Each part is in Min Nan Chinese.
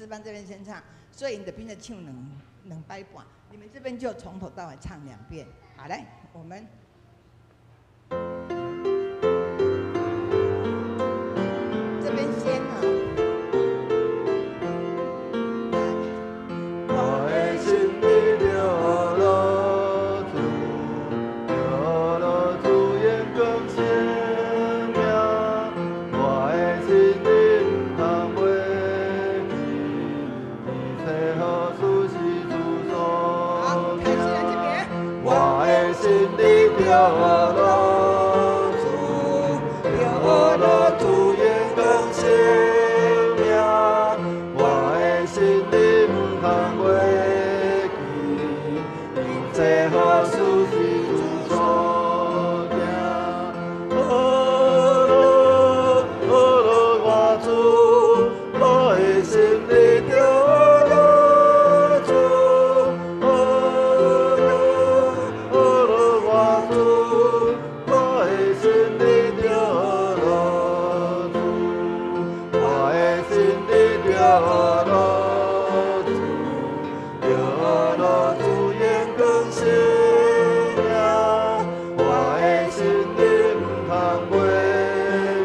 詩班這邊先唱，所以𪜶就變做唱兩兩擺半，你們這邊就從頭到尾唱兩遍。好來，我們這邊先啊。我的心得著樂主，著樂主榮光生命，我的心你毋通袂記，一切好事是主所好，開始來這邊。我的心得著樂主，著樂主榮光生命，我的心你毋通袂記，一切好事是主所行。呵樂呵樂我主，我的心得著樂主，呵樂呵樂我主，我的心得著樂主，我的心得著樂主，著樂主榮光生命，我的心你毋通袂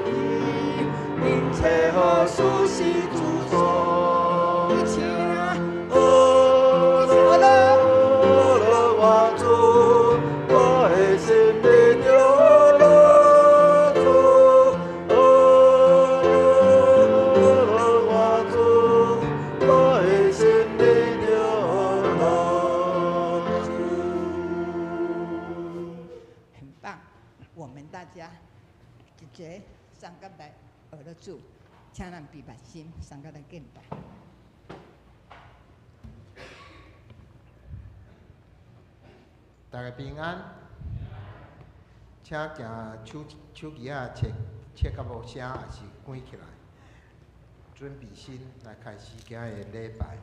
記，一切好事是主所一起啊！呵樂呵樂我主，我的心得著樂主，呵樂呵樂我主，我的心得著樂主。很棒，我們大家一齊上個來學樂主，請咱閉目心，上個來敬拜。大家平安，請行手手機仔切切甲無聲，抑是關起來，準備心來開始今日的禮拜。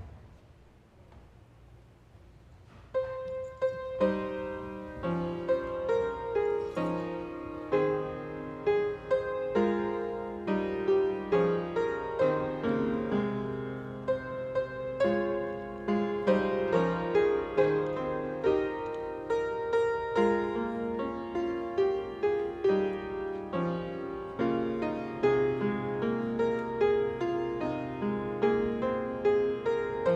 我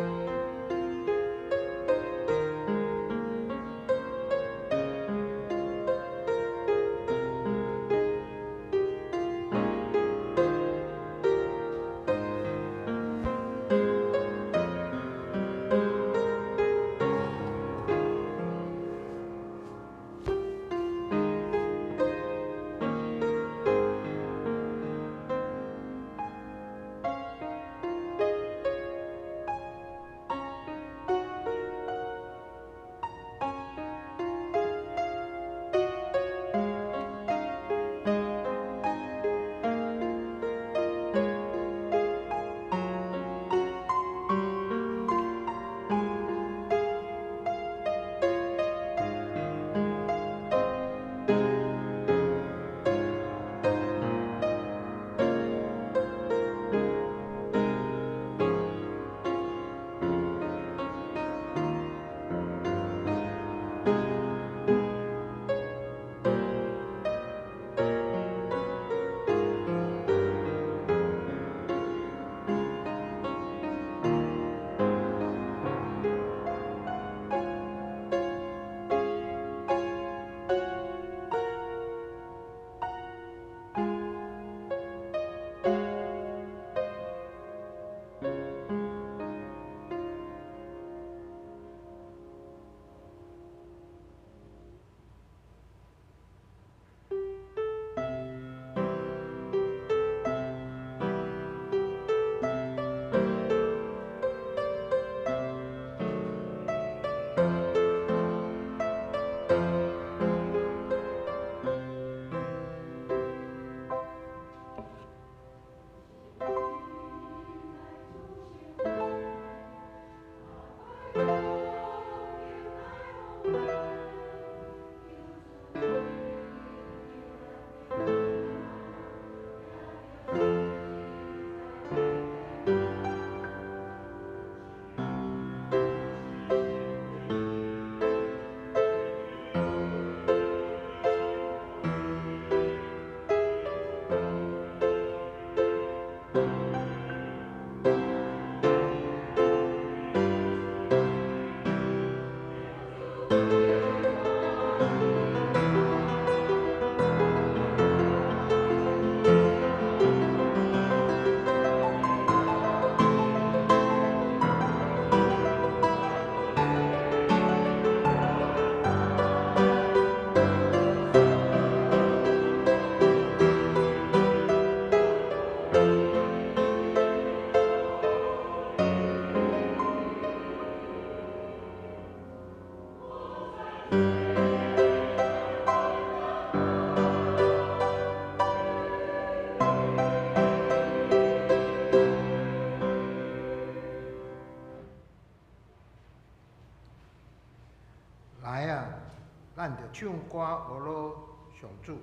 咱著唱歌呵咾上主，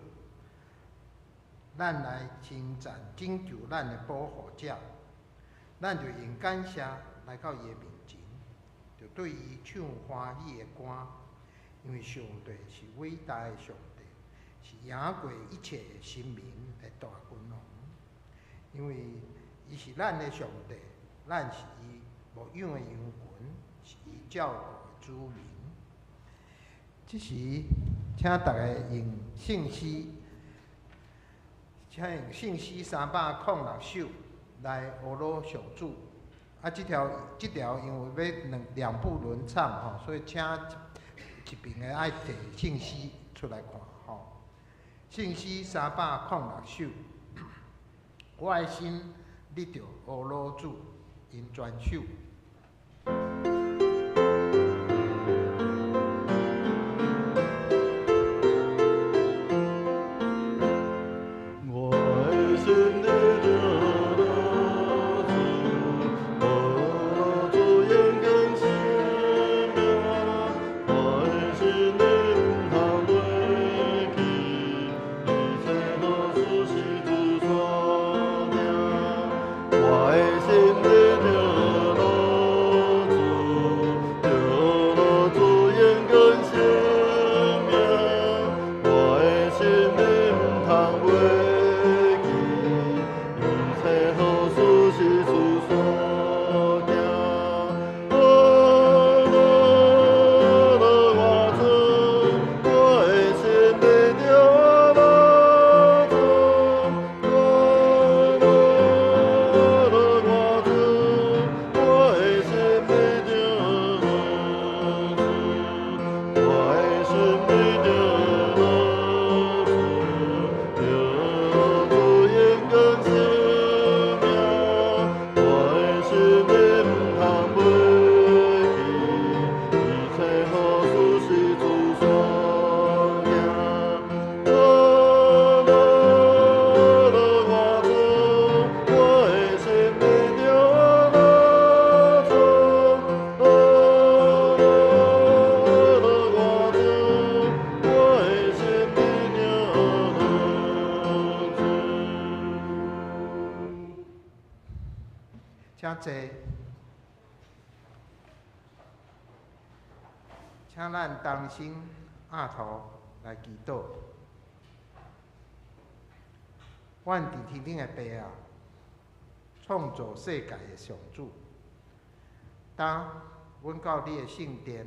咱來稱讚拯救咱的保護者，咱著用感謝來到伊的面前，著對伊唱歡喜的歌，因為上帝是偉大的上帝，是贏過一切的神明的大君王。因為伊是咱的上帝，咱是伊牧養的羊群，是伊照顧的子民。這時，請大家用聖詩，請用聖詩306首來呵咾上主。啊，這條因為欲兩部輪唱吼，所以請一邊的愛提聖詩出來看吼。聖詩306首，我的心你著呵咾主，𪜶全首。我的心你著呵咾主，呵咾主永遠生命。我的心你毋通袂記，一切好事是主所定。我的心你著呵咾主，著呵咾主永遠生命。我的心你毋通袂記，一切好事是主所定。呵咾我主，我的心你著呵咾主，呵咾我主，我的心你著呵咾主，我的心你著呵咾主，著呵咾主永遠生命。我的心你毋通袂記，一切好事是主所定。呵咾我主，我的心你著呵咾主，呵咾我主，我的心你著呵咾主。請坐。請咱同心阿頭來祈禱。阮佇天頂的爸啊，創造世界的上主，當阮到你的聖殿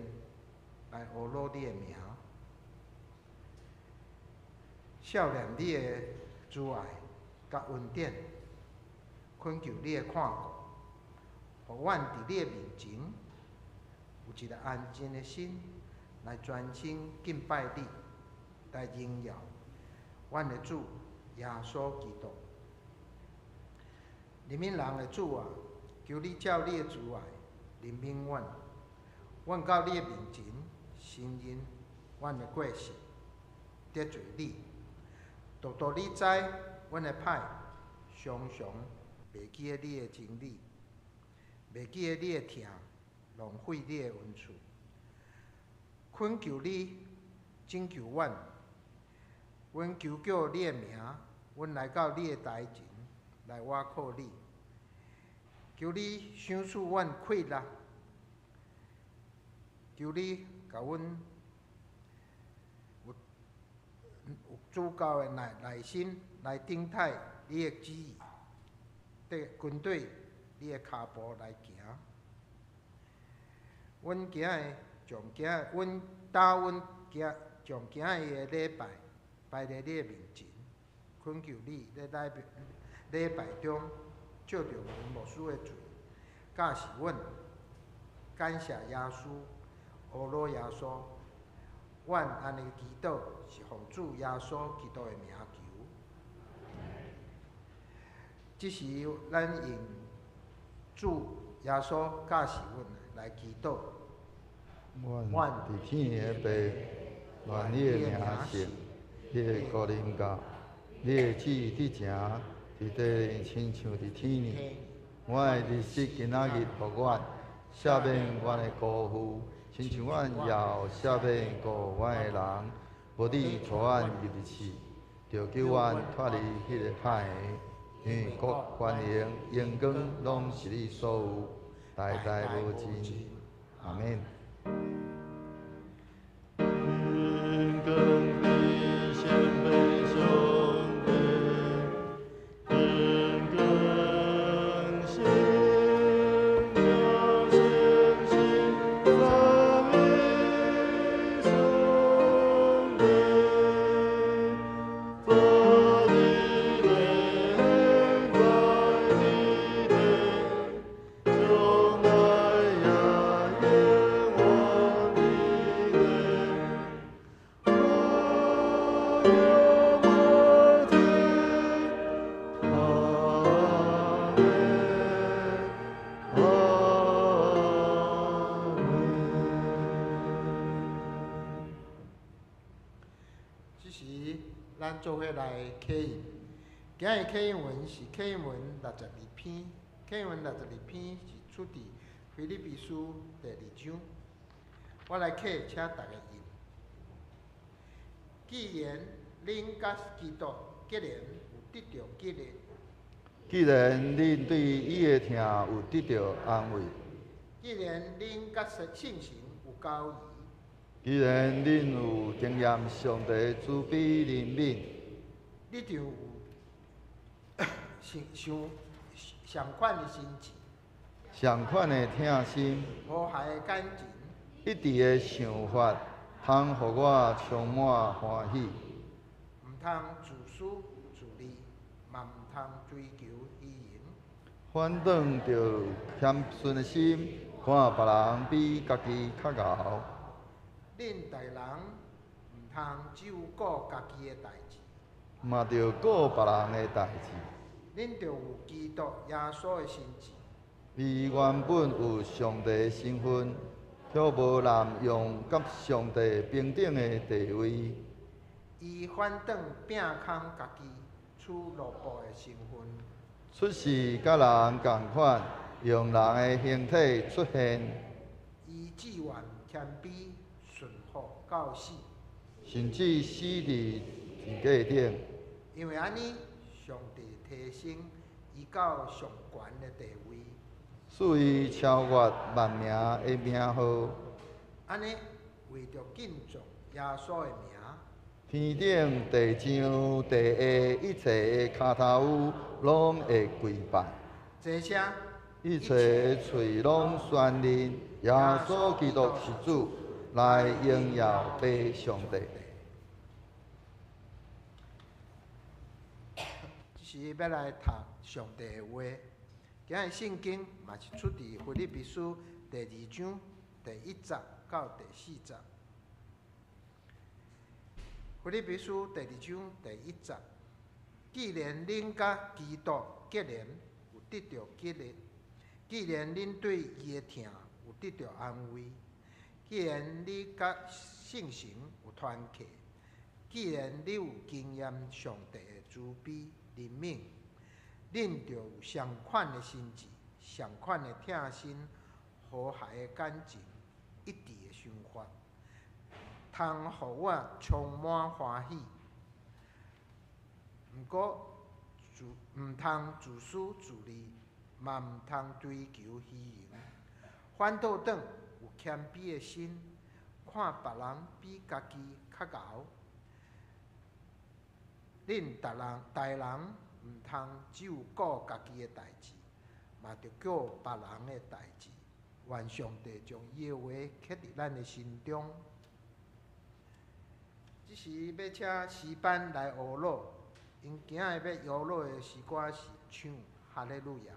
來呵咾你的名，少念你的慈愛佮恩典，懇求你的看顧，予阮佇你的面前有一個安靜的心，來專心敬拜你，來榮耀阮的主耶穌基督。憐憫人的主啊，求你照你的慈愛憐憫阮，阮到你的面前承認阮的過失，得罪你。獨獨你知阮的歹，常常袂記得你的真理，袂記得你的疼，浪費你的恩賜。懇求你拯救阮，阮求叫你的名，阮來到你的台前來倚靠你。求你賞賜阮氣力，求你共阮有足夠的耐心來等待你的旨意，跟對你的跤步來行。阮今日將今日，阮搭阮今將今日的禮拜擺佇你的面前，懇求你咧禮拜中借著阮牧師的喙，教示阮，感謝耶穌，呵咾耶穌。阮按呢祈禱是奉主耶穌基督的名求。這時，咱用主耶穌教示阮來祈禱。阮佇天的父，願你的名聖，你的國臨到，你的旨意佇成，佇地裡親像佇天爾。阮的日食今仔日予阮，赦免阮的辜負，親親像阮枵赦免告阮的人，無你帶阮入去試，著救阮脫離彼个歹的。因為國權榮榮光攏是你所有，代代無盡。阿們。榮光歸聖父上帝，榮光聖聖聖三一上帝，在你的，在你的，將來也永遠的。無有無盡，阿們，阿們。這時，咱做伙來啟印。今日啟印文是啟印文62篇，啟印文六十二篇是出佇腓立比書第二章。我來啟，請逐家印。既然恁佮基督結連有得著激勵，既然恁對伊的疼有得著安慰，既然恁佮聖神有交誼，既然恁有經驗上帝慈悲憐憫，你就有相相款的心志，相款的疼心，和諧的感情，一致的想法，通予我充滿歡喜。毋通自私自利，嘛毋通追求虛榮。反轉著謙遜的心，看別人比家己較𠢕。恁逐个人毋通只有顧家己的代誌，嘛著顧別人的代誌。恁著有基督耶穌的心志。伊原本有上帝的身份，卻無濫用佮上帝平等的地位。伊反轉摒空家己，取奴僕的身份，出世佮人仝款，用人的形體出現。伊志願謙卑順服到死，甚至死佇十字架頂。因為按呢，上帝提升伊到上懸的地位。賜伊超越萬名的名號。按呢，為著敬重耶穌的名，天頂地上地下一切的跤頭攏會跪拜，這聲一切的喙攏宣認耶穌基督是主，來榮耀父上帝。這時欲來讀上帝的話。今日聖經嘛是出佇腓立比書第二章第一節到第四節。腓立比書第二章第一節，既然恁佮基督結連，有得著激勵；既然恁對伊的疼有得著安慰；既然你佮聖神有團契；既然你有經驗上帝的慈悲憐憫，恁著有相款的心志、相款的疼心、和諧的感情、一致的想法，通予我充滿歡喜。毋過毋通自私自利，嘛毋通追求虛榮，反倒轉有謙卑的心，看別人比家己較𠢕。恁逐人逐个人毋通只有顧家己的代誌，嘛著顧別人的代誌。願上帝將伊的話刻佇咱的心中。這時欲請詩班來呵咾，𪜶今仔日欲呵咾的詩歌是唱《哈利路亞》。哈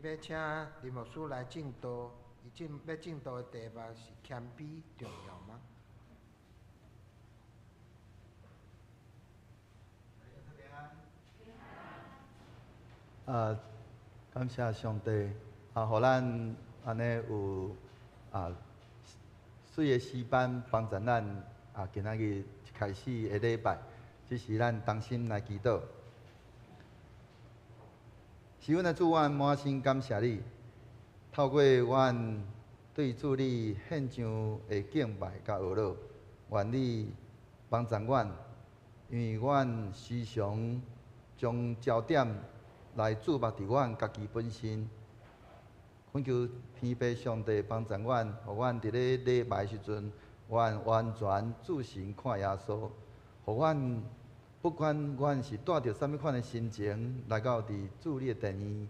欲請林牧師來證道，伊證欲證道的題目是謙卑重要嗎？啊，感謝上帝啊，予咱按呢有啊，媠的詩班幫助咱啊，今仔日開始的禮拜，這時咱同心來祈禱。是阮的主，阮滿心感謝你，透過阮對主你獻上的敬拜佮哀禱，願你幫助阮，因為阮時常將焦點來注目佇阮家己本身，懇求天父上帝幫助阮，予阮佇咧禮拜時陣，阮完全注神看耶穌，予阮不管阮是帶著啥物款的心情來到佇主你的殿院，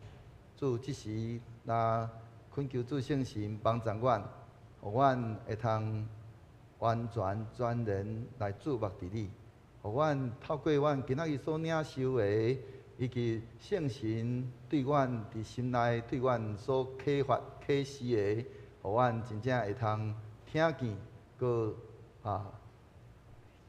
主這時若懇求主聖神幫助阮，予阮會通完全全然來注目佇你，予阮透過阮今仔日所領受的，以及聖神對阮佇心內對阮所啟發啟示的，予阮真正會通聽見，閣啊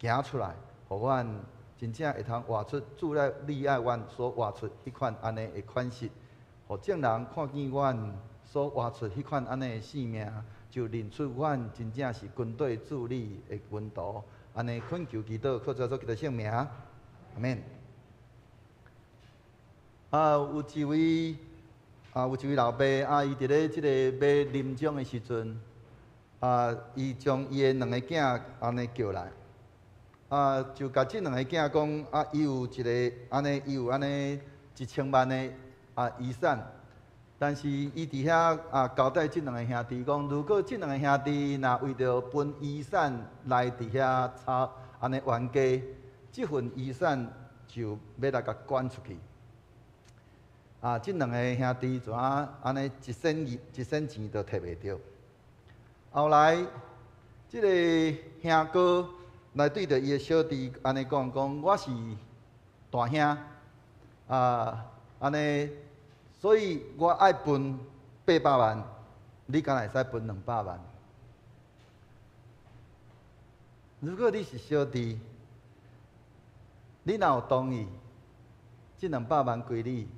行出來，予阮真正會通活出主來你愛阮所活出彼款按呢的款式，予眾人看見阮所活出彼款按呢的生命，就認出阮真正是跟綴主你的門徒。按呢懇求祈禱，靠主耶穌基督聖名，阿們。啊，有一位啊，有一位老爸啊，伊佇咧這個欲臨終的時陣，啊，伊將伊的兩个囝按呢叫來，啊，就共這兩个囝講，啊，伊有一个按呢，伊有按呢一千萬的啊遺產，但是伊佇遐啊交代這兩个兄弟講，如果這兩个兄弟若為著分遺產來佇遐吵按呢冤家，這份遺產就欲來共捐出去。啊！這兩个兄弟怎啊按呢一仙錢一仙錢都提袂著。後來，這个兄哥來對著伊的小弟按呢講講，我是大兄，啊，按呢，所以我愛分八百萬，你敢會使分兩百萬？如果你是小弟，你若有同意，這兩百萬歸你。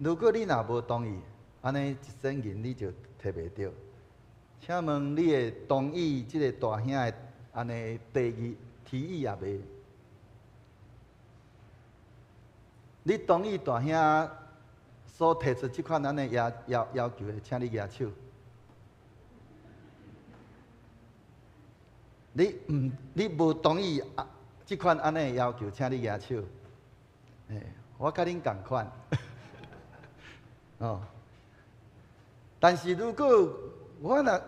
如果你若無同意，按呢一仙銀你就提袂著。請問你會同意這个大兄的按呢提議提議抑未？你同意大兄所提出這款按呢要要要求的，請你舉手。你毋你無同意啊？這款按呢要求，請你舉手。欸，我佮恁仝款。哦，但是如果我若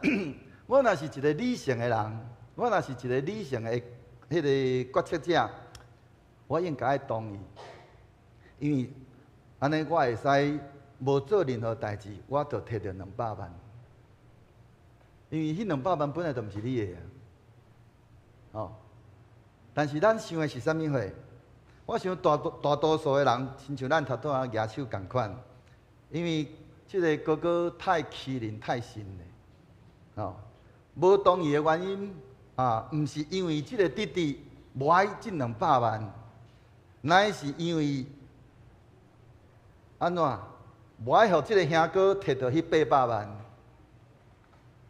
我若是一个理性的人，我若是一个理性的彼个決策者，我應該愛同意，因為按呢我會使無做任何代誌，我就提著兩百萬，因為彼兩百萬本來就毋是你的啊。哦，但是咱想的是啥物貨？我想大大多數的人，親像咱頭拄仔舉手仝款。因為這个哥哥太欺人太甚了，哦，無同意的原因啊，毋是因為這个弟弟無愛這兩百萬，乃是因為按怎無愛予這个兄哥提著彼八百萬，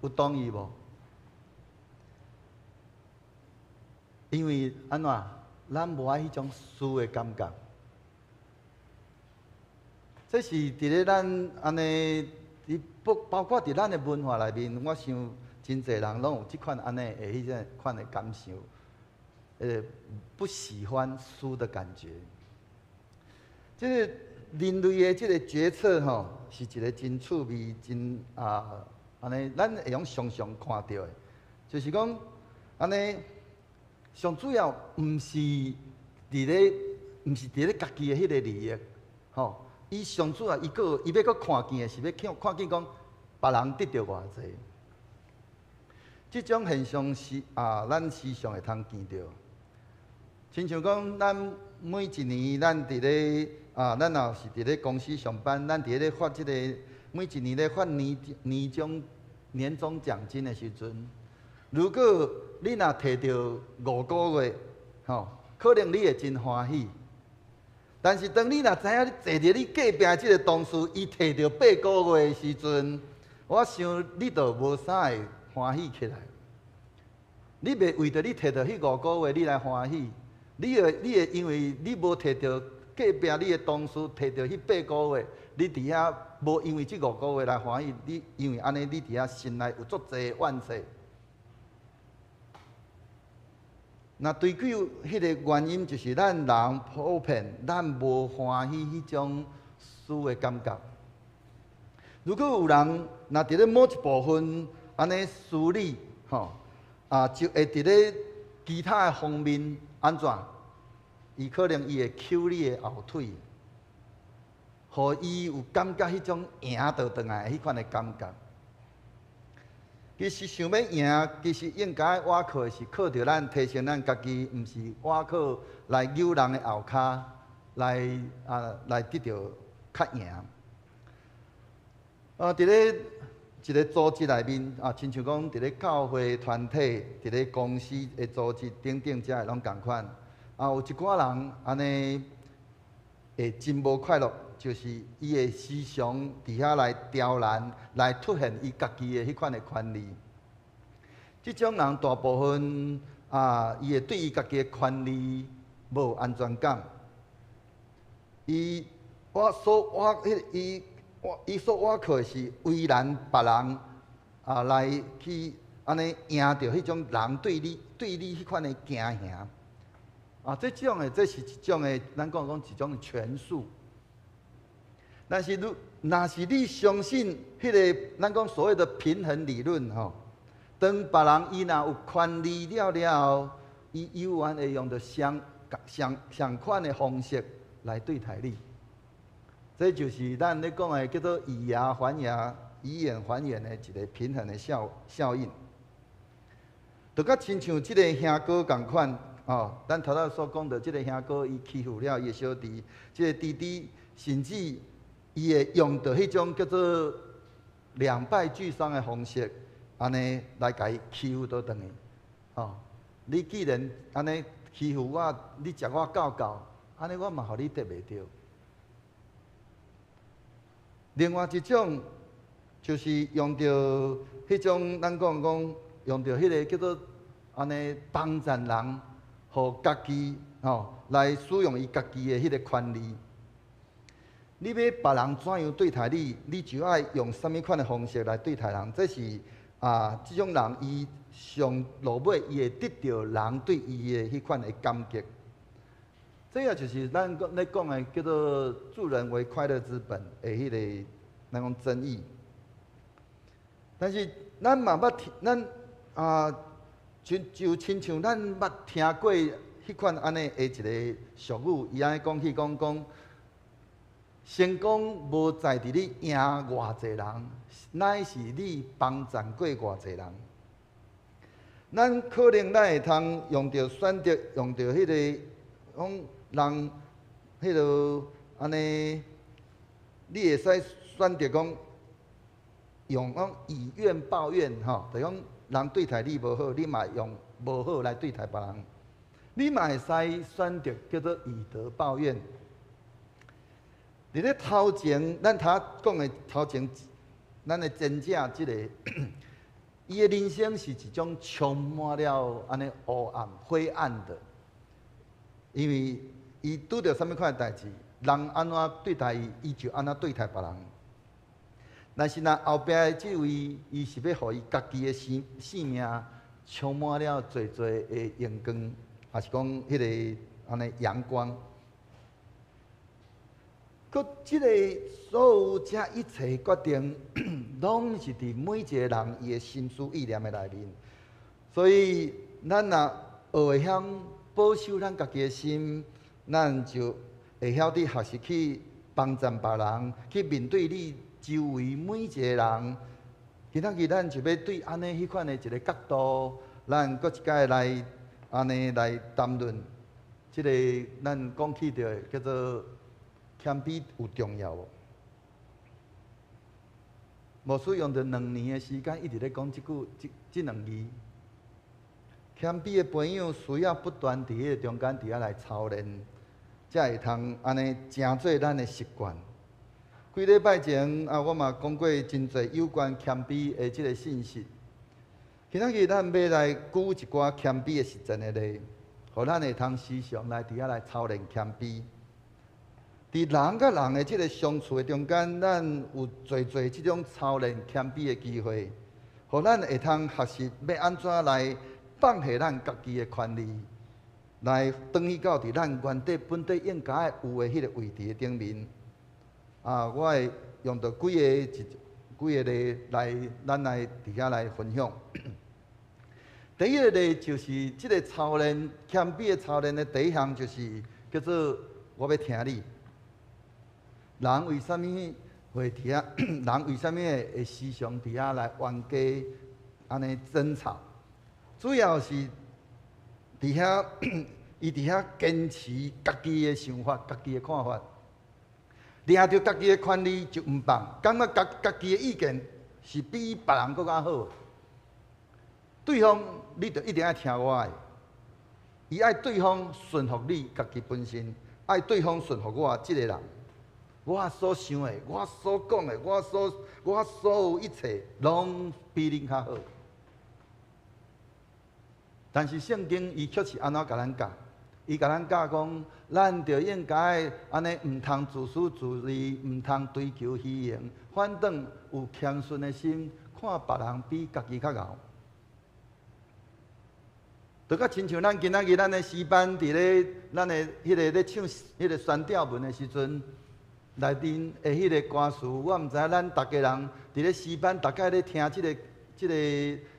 有同意無？因為按怎，咱無愛彼種輸的感覺。這是佇咧咱按呢，佇包包括佇咱的文化內面，我想真濟人攏有這款按呢的彼種款的感受，不喜歡輸的感覺。這个人類的這个決策吼，是一個真趣味、真啊按呢，咱會用常常看著的，就是講按呢，上主要毋是佇咧，毋是佇咧家己的彼个利益，吼。伊上主要，伊閣伊欲閣看見的是欲看看見講別人得著偌濟。這種現象是啊，咱時常會通見著。親像講，咱每一年咱佇咧啊，咱若是佇咧公司上班，咱佇咧發這个每一年咧發年終獎金的時陣，如果你若提著5個月，吼，可能你會真歡喜。但是當你若知影你坐佇你隔壁這个同事，伊提著八個月的時陣，我想你就無啥會歡喜起來。你袂為著你提著彼五個月你來歡喜，你會因為你無提著隔壁你的同事提著彼八個月，你佇遐無因為這五個月來歡喜，你因為按呢你佇遐心內有足濟怨氣。若追究彼个原因，就是咱人普遍咱無歡喜彼種輸的感覺。如果有人若佇咧某一部分按呢輸你，吼，啊，就會佇咧其他的方面按怎？伊可能伊會搝你的後腿，予伊有感覺彼種贏倒轉來彼款的感覺。其實想欲贏，其實應該倚靠的是靠著咱提升咱家己，毋是倚靠來扭人的後跤來啊來得著較贏。啊，佇咧一个組織內面啊，親像講佇咧教會團體、佇咧公司的組織等等，遮會攏仝款。啊，有一寡人按呢會真無快樂，就是伊會時常佇遐來刁難，來凸顯伊家己的彼款的權利。這種人大部分啊，伊會對伊家己的權利無安全感。伊我所我彼伊我伊所倚靠的是為難別人啊，來去按呢贏著彼種人對你彼款的驚嚇。啊，這種的這是一種的，咱講講一種權術。但是，若是你相信彼个咱講所謂的平衡理論吼，當別人伊若有權利了了後，伊猶原會用著相相相款的方式來對待你。這就是咱咧講的叫做以牙還牙、以眼還眼的一个平衡的效應。就佮親像這个兄哥仝款，哦，咱頭仔所講著這个兄哥伊欺負了伊的小弟，這个弟弟甚至伊會用著彼種叫做兩敗俱傷的方式，按呢來共伊欺負倒轉去。哦，你既然按呢欺負我，你食我夠夠，按呢我嘛予你得袂著。另外一種就是用著彼種咱講講用著彼个叫做按呢幫贊人，予家己吼來使用伊家己的彼个權利。你欲別人怎樣對待你，你就愛用啥物款的方式來對待人。這是啊，這種人伊上落尾伊會得著人對伊的彼款的感激。這也就是咱講咧講的叫做助人為快樂之本的彼个咱講真義。但是咱嘛捌聽，咱啊，就親像咱捌聽過彼款按呢的一个俗語，伊按呢講起講講，成功無在佇你贏偌濟人，乃是你幫贊過偌濟人。咱可能咱會通用著選擇，用著彼个講人，彼个按呢，你會使選擇講用講以怨報怨吼，就講人對待你無好，你嘛用無好來對待別人。你嘛會使選擇叫做以德報怨。佇咧頭前，咱頭講的頭前，咱的前者這个，伊的人生是一種充滿了按呢烏暗、灰暗的，因為伊拄著啥物款的代誌，人按怎對待伊，伊就按怎對待別人。但是若後壁的這位，伊是欲予伊家己的生命充滿了濟濟的榮光，抑是講彼个按呢陽光。閣這个所有這一切決定，攏是佇每一个人伊的心思意念的內面。所以，咱若學會曉保守咱家己的心，咱就會曉得學習去幫贊別人，去面對你周圍每一个人。今仔日咱就欲對按呢彼款的一个角度，咱閣一擺來按呢來談論。這個咱講起著的叫做謙卑有重要無？牧師用著2年的時間，一直咧講這句、這兩字。謙卑的培養需要不斷佇彼個中間佇遐來操練，才會通按呢成做咱的習慣。幾禮拜前啊，我嘛講過真濟有關謙卑的這個信息。今仔日咱欲來舉一寡謙卑的實踐的例，予咱會通時常來佇遐來操練謙卑。佇人佮人的這個相處的中間，咱有濟濟這種操練謙卑的機會，予咱會通學習欲按怎來放下咱家己的權利，來轉去到佇咱原底本底應該有的彼個位置的頂面。啊，我會用著幾個例來，咱來佇遐來分享。第一個例就是這個操練謙卑的操練的第一項，就是叫做我欲聽你。人為啥物會佇遐？人為啥物會時常佇遐來冤家按呢爭吵？主要是佇遐，伊佇遐堅持家己的想法、家己的看法，掠著家己的權利就毋放，感覺家己的意見是比別人閣較好。對方你著一定愛聽我的，伊愛對方順服你家己本身，愛對方順服我這個人。我所想的，我所講的，我所有一切，攏比恁較好。但是聖經伊卻是按怎共咱教？伊共咱教講，咱著應該按呢，毋通自私自利，毋通追求虛榮，反轉有謙遜的心，看別人比家己較𠢕。就佮親像咱今仔日咱的詩班佇咧咱的彼个咧唱彼个宣吊文的時陣，內面的彼个歌詞，我毋知影咱逐家人佇咧詩班，逐擺咧聽這個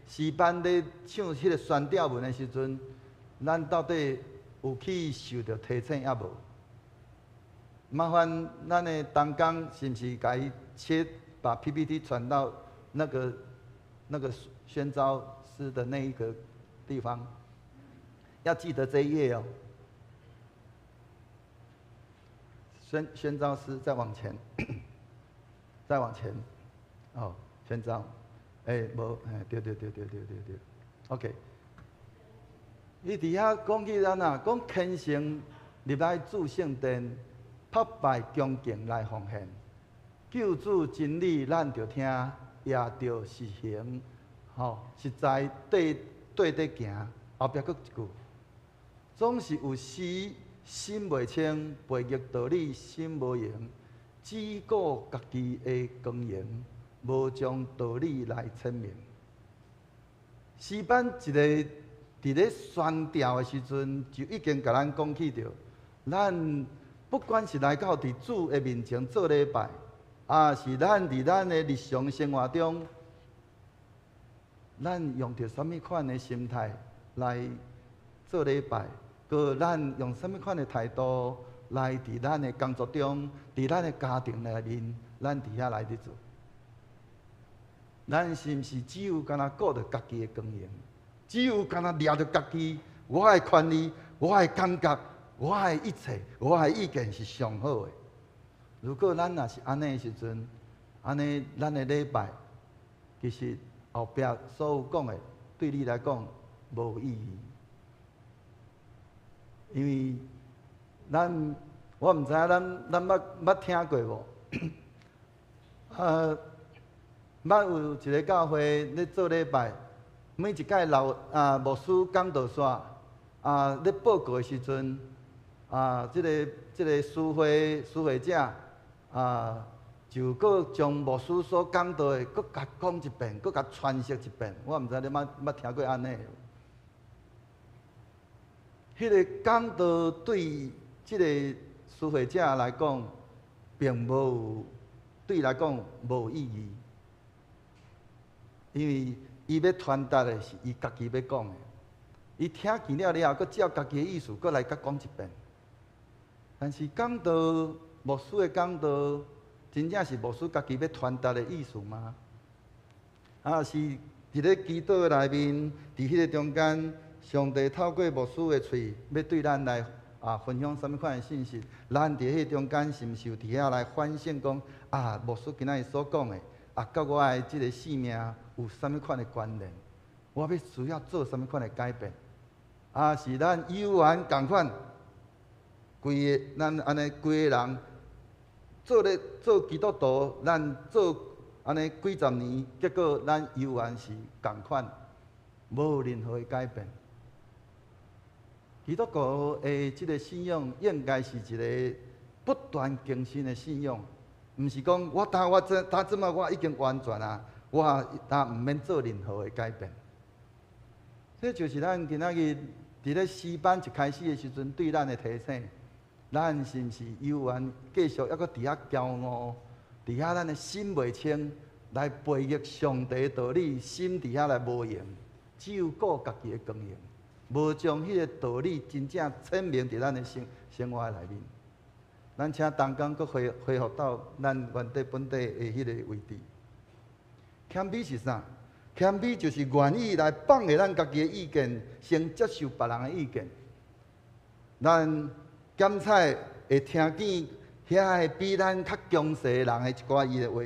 詩班咧唱彼個宣吊文的時陣，咱到底有去受著提醒猶無？麻煩咱的同工是毋是共伊切把 PPT 傳到那個宣召師的那一個地方？要記得這一頁哦。宣召師再往前，再往前，哦，宣召，欸，無，欸，對對對對對對對，OK。伊佇遐講起咱啊，講虔誠入來主聖殿，膜拜恭敬來奉獻，救主真理咱著聽，也著實行，吼，實在綴綴咧行。後壁閣一句，總是有時心袂清，背逆道理心無閒，只顧家己的光榮，無將道理來闡明。詩班一个佇咧宣調的時陣，就已經共咱講起著，咱不管是來到佇主的面前做禮拜，抑是咱佇咱的日常生活中，咱用著啥物款的心態來做禮拜，閣咱用啥物款的態度來佇咱的工作中，佇咱的家庭內面，咱佇遐來佇做。咱是毋是只有干焦顧著家己的光榮，只有干焦掠著家己，我的權利，我的感覺，我的一切，我的意見是上好的。如果咱若是按呢的時陣，按呢咱的禮拜，其實後壁所有講的，對你來講無意義。因為咱我毋知影咱捌聽過無？啊，捌有一個教會咧做禮拜，每一擺老啊牧師講道煞啊咧報告的時陣，啊，這個司會者啊，就閣將牧師所講道的閣共講一遍，閣共詮釋一遍。我毋知你捌捌聽過按呢？彼個講道對這個司會者來講，並無對伊來講無意義，因為伊欲傳達的是伊家己欲講的，伊聽見了了後，閣照家己的意思，閣來閣講一遍。但是講道，牧師的講道，真正是牧師家己欲傳達的意思嗎？抑是佇咧祈禱內面，佇彼個中間，上帝透過牧師的喙，欲對咱來啊分享啥物款的信息，咱佇彼中間是毋是有佇遐來反省講啊，牧師今仔日所講的啊，佮我的這个性命有啥物款的關聯？我欲需要做啥物款的改變？啊，是咱猶原仝款，規个咱按呢規个人做咧做基督徒，咱做按呢幾十年，結果咱猶原是仝款，無任何的改變。基督徒的這个信仰應該是一个不斷更新的信仰，毋是講我當我這當這擺我已經完全啊，我當毋免做任何的改變。這就是咱今仔日佇咧詩班一開始的時陣對咱的提醒。咱是毋是猶原繼續猶閣佇遐驕傲，佇遐咱的心袂清，來背逆上帝的道理，心佇遐來無閒，只有顧家己的光榮，無將彼个道理真正顯明佇咱的生活內面。咱請同工閣恢復到咱原底本底的彼个位置。謙卑是啥？謙卑就是願意來放下咱家己的意見，先接受別人的意見。咱檢採會聽見遐个比咱較強勢的人的一寡伊的話，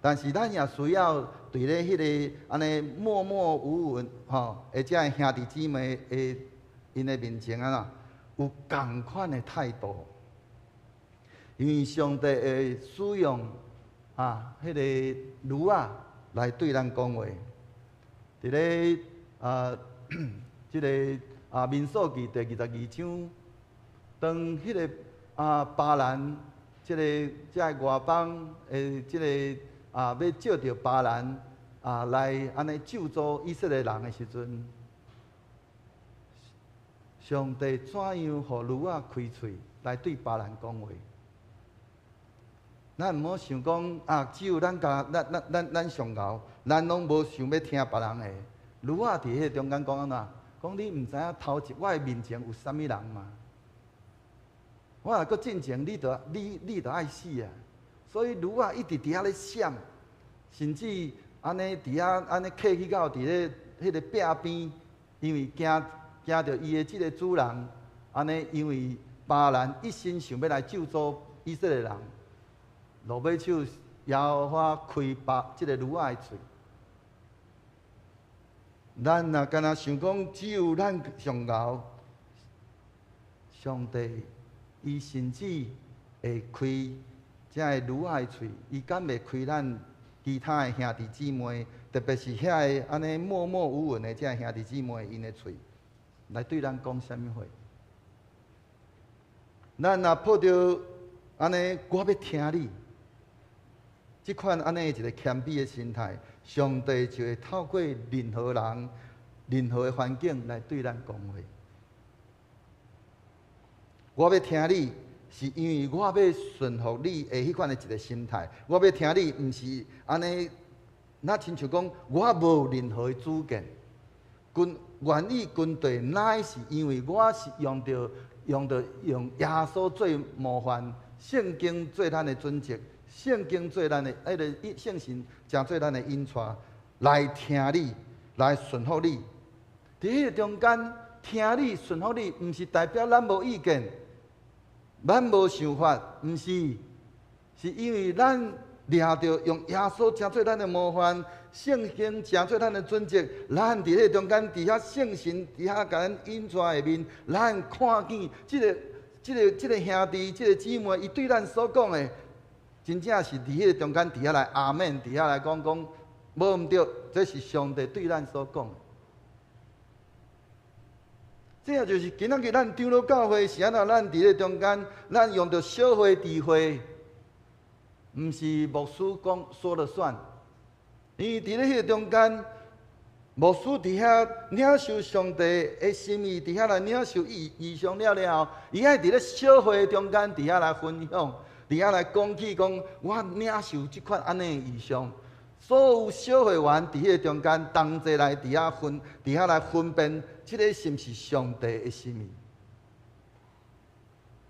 但是咱也需要對咧彼个按呢默默無聞吼，或者兄弟姊妹的𪜶的面前按怎有仝款的態度，因為上帝會使用啊彼个驢仔來對咱講話。佇咧啊，這个啊民數記第22章，當彼个啊巴蘭，這个這个外邦的這个啊欲藉著巴蘭啊來按呢咒詛以色列人的時陣，上帝怎樣予驢仔開喙來對巴蘭講話？咱毋好想講啊，只有咱家咱咱咱咱上𠢕，咱攏無想欲聽別人的。驢仔佇彼个中間講按怎？講你毋知影頭一我的面前有啥物人嗎？我若閣進前，你著愛死啊！所以驢仔一直佇遐咧閃，甚至按呢佇遐按呢客去到佇咧彼个壁邊，因為驚驚著伊的這个主人，按呢因為巴蘭一心想欲來咒詛以色列人，落尾手耶和華開巴這个驢仔的喙。咱若干焦想講只有咱上𠢕，上帝伊甚至會開這个驢仔的喙，伊敢袂開咱其他的兄弟姊妹，特別是遐個按呢默默無聞的這兄弟姊妹𪜶的喙，來對咱講啥物話？咱若抱著按呢，我欲聽你，這款按呢一个謙卑的心態，上帝就會透過任何人、任何的環境來對咱講話。我欲聽你，是因為我欲順服你的彼款的一个心態。我欲聽你，毋是按呢，若親像講我無任何的主見，跟願意跟隨，乃是因為我是用著用耶穌做模範，聖經做咱的準則，聖經做咱的彼个聖神，成做咱的引帶，來聽你，來順服你。佇彼個中間聽你順服你，毋是代表咱無意見，咱無想法，毋是，是因為咱掠著用耶穌成做咱的模範，聖經成做咱的準則，咱佇彼個中間，佇遐聖神佇遐共咱引帶下面，咱看見這個兄弟、這個姊妹，伊對咱所講的，真正是佇彼個中間，佇遐來阿們，佇遐來講講，無毋對，這是上帝對咱所講的。這也就是今仔日咱長老教會是按怎？咱佇咧中間，咱用著小會智慧，毋是牧師講說了算。因為佇咧彼個中間，牧師佇遐領受上帝的心意，佇遐來領受異異象了了後，伊愛佇咧小會中間佇遐來分享，佇遐來講起講，我領受這款按呢異象。所有小會員佇彼個中間同齊來佇遐分，佇遐來分辨，這个是毋是上帝的心意？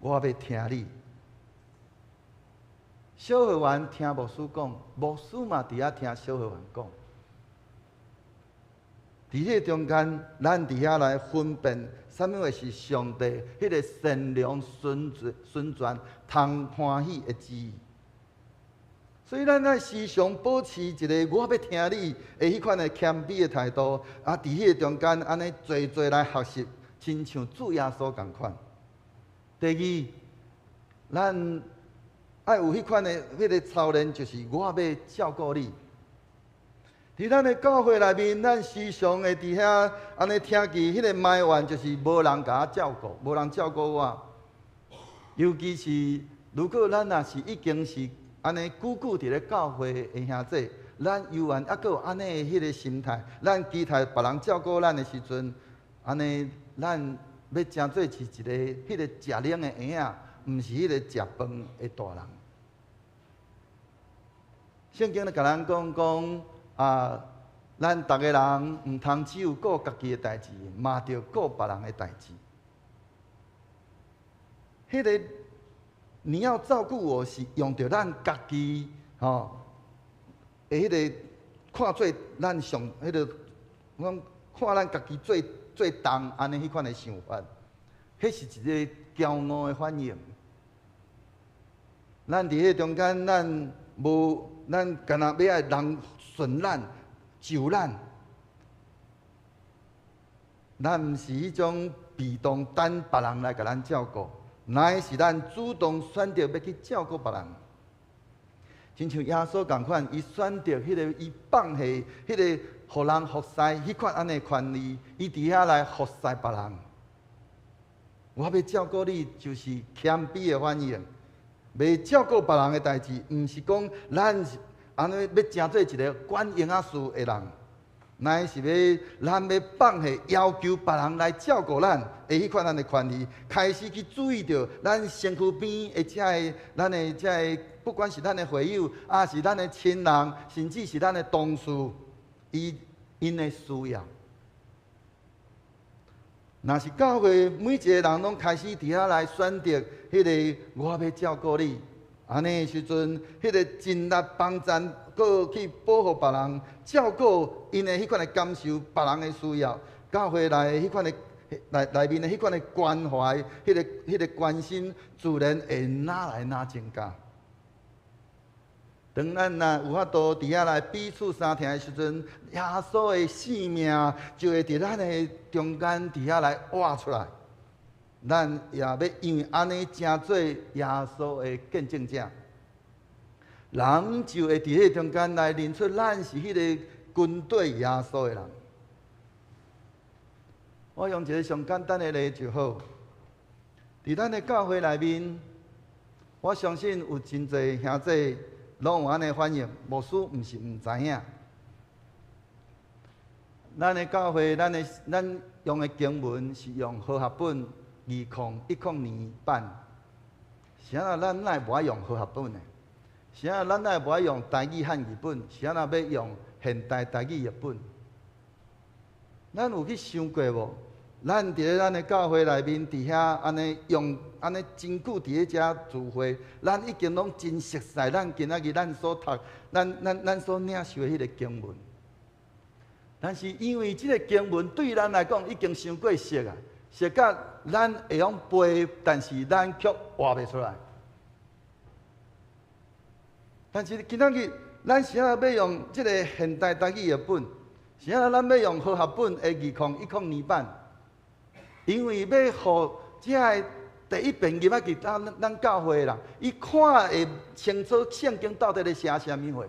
我欲聽你。小會員聽牧師講，牧師嘛佇遐聽小會員講。佇彼個中間，咱佇遐來分辨，啥物話是上帝彼个善良、純全、純全、通歡喜的旨意。所以咱愛時常保持一个我欲聽你的彼款的謙卑的態度，啊，佇彼個中間按呢濟濟來學習，親像主耶穌仝款。第二，咱愛有彼款的彼個操練，就是我欲照顧你。佇咱的教會內面，咱時常會佇遐按呢聽見彼個埋怨，就是無人共我照顧，無人照顧我。尤其是如果咱若是已經是按呢久久佇咧教會的兄弟，咱猶原猶閣有按呢的彼個心態，咱期待別人照顧咱的時陣，按呢咱欲成做是一個彼個食奶的嬰仔，毋是彼個食飯的大人。聖經咧共咱講講啊，咱逐个人毋通只有顧家己的代誌，嘛著顧別人的代誌。彼個你要照顧我，是用著咱家己吼，的彼個看做咱上彼個，講看咱家己最最重按呢彼款的想法，彼是一個驕傲的反應。咱佇彼個中間，咱無咱敢若欲愛人順咱、就咱，咱毋是彼種被動等別人來共咱照顧，乃是咱主動選擇欲去照顧別人。親像耶穌仝款，伊選擇彼個伊放下彼個予人服侍彼款按呢權利，伊佇遐來服侍別人。我欲照顧你，就是謙卑的反應。欲照顧別人的代誌，毋是講咱是按呢欲成做一个管閒仔事的人，乃是欲咱欲放下要求別人來照顧咱的彼款按呢權利，開始去注意著咱身軀邊的這个咱的這个，不管是咱的會友，抑是咱的親人，甚至是咱的同事，伊𪜶的需要。若是教會每一个人攏開始佇遐來選擇彼个我欲照顧你，按呢的時陣，彼个盡力幫贊，閣去保護別人，照顧𪜶的彼款的感受，別人的需要，教會內彼款的內內面的彼款的關懷，彼個關心，自然會愈來愈增加。當咱若有法度佇遐來彼此相疼的時陣，耶穌的性命就會佇咱的中間佇遐來活出來。咱也欲因為按呢成做耶穌的見證者，人就會佇彼個中間來認出咱是彼個跟綴耶穌的人。我用一个上簡單的例就好，佇咱的教會內面，我相信有真濟兄弟攏有按呢反應，牧師毋是毋知影。咱的教會，咱用的經文是用和合本2010年版。是按怎咱哪會無愛用和合本的？是按怎咱哪會無愛用台語漢語本？是按怎欲用現代台語譯本？咱有去想過無？咱佇咧咱的教會內面，佇遐按呢用按呢真久佇咧遮聚會，咱已經攏真熟似咱今仔日咱所讀、咱所領受的彼個經文。但是因為這個經文對咱來講已經傷過熟啊，熟甲咱會曉背，但是咱卻活袂出來。但是今仔日咱是按怎欲用這个現代台語譯本？是按怎咱欲用和合本的2010年版？因為欲予這个第一遍入來去咱教會的人，伊看會清楚聖經到底咧寫啥物貨。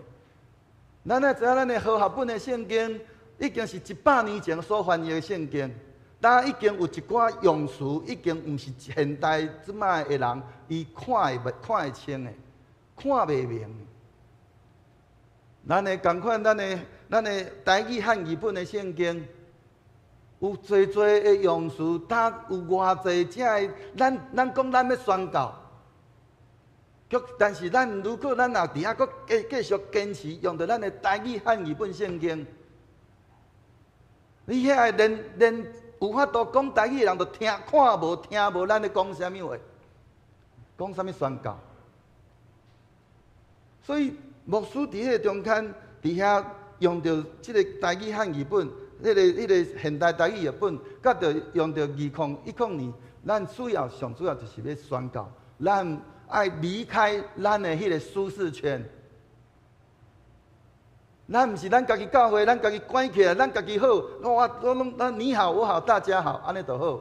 咱愛知影咱的和合本的聖經已經是100年前所翻譯的聖經，但已經有一寡用詞已經毋是現代這擺的人伊看會清的，看袂明。咱的仝款，咱的台語漢語本的聖經，有濟濟的用詞，但有偌濟這个，咱講咱欲宣教，卻但是咱如果咱若佇遐閣繼續堅持用著咱的台語漢語本聖經，你遐个連有法度講台語的人都聽看無聽無，咱咧講啥物話？講啥物宣教？所以牧師佇彼个中間，佇遐用著這个台語漢語本，彼个現代台語譯本，佮著用著2010年，咱主要上主要就是欲宣告，咱愛離開咱的彼个舒適圈。咱毋是咱家己教會，咱家己關起來，咱家己好，我攏咱你好我好大家好，按呢就好。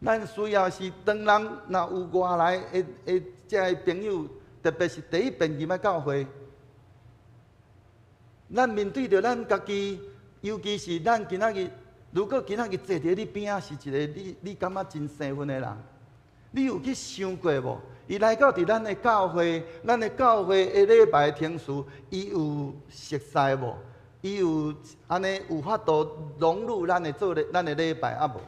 咱需要是當人若有外來的這个朋友，特別是第一遍入來教會，咱面對著咱家己，尤其是咱今仔日，如果今仔日坐佇你邊仔是一个你感覺真生分的人，你有去想過無？伊來到佇咱的教會，咱的教會的禮拜程序，伊有熟似無？伊有按呢有法度融入咱的做咧咱的禮拜啊無？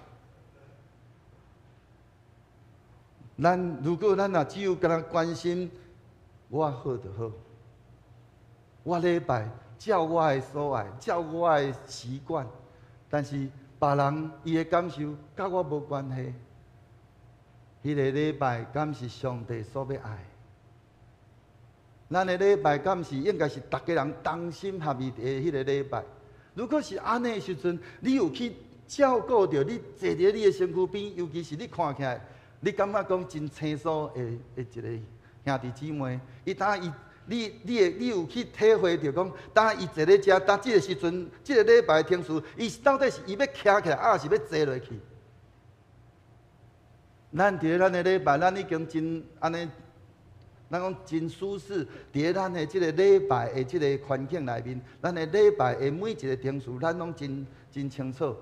咱如果咱若只有干焦關心我好就好，我禮拜照我的所愛，照我的習慣，但是別人伊的感受佮我無關係。彼个禮拜敢是上帝所欲愛？咱的禮拜敢是應該是逐家人同心合意的彼个禮拜？如果是按呢的時陣，你有去照顧著你坐佇你的身軀邊，尤其是你看起來，你感覺講真清楚的一个兄弟姊妹，伊當伊，你你會你有去體會著講，當伊坐咧遮，當這个時陣，這个禮拜程序，伊到底是伊欲徛起來，抑是欲坐落去？咱佇咧咱的禮拜，咱已經真按呢，咱講真舒適。佇咧咱的這个禮拜的這个環境內面，咱的禮拜的每一个程序，咱攏真真清楚。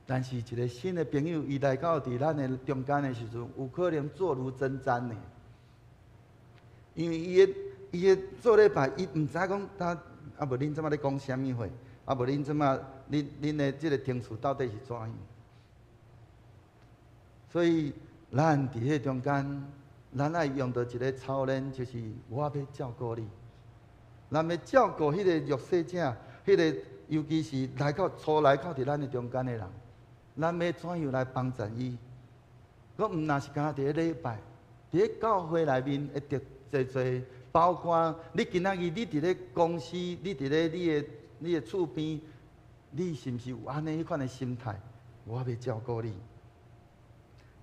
但是一个新的朋友，伊來到佇咱的中間的時陣，有可能坐如針氈呢。因為伊的做禮拜，伊毋知影講他啊無恁這馬咧講啥物話，啊無恁這馬恁的這个程序到底是怎樣？所以，咱佇彼中間，咱愛用著一个操練，就是我欲照顧你。咱欲照顧彼个弱勢者，彼个尤其是來到初來到佇咱的中間的人，咱欲怎樣來幫助伊？閣毋若是干焦佇咧禮拜，佇咧教會內面會得濟濟，包括你今仔日你佇咧公司，你佇咧你的厝邊，你是毋是有按呢彼款的心態？我欲照顧你。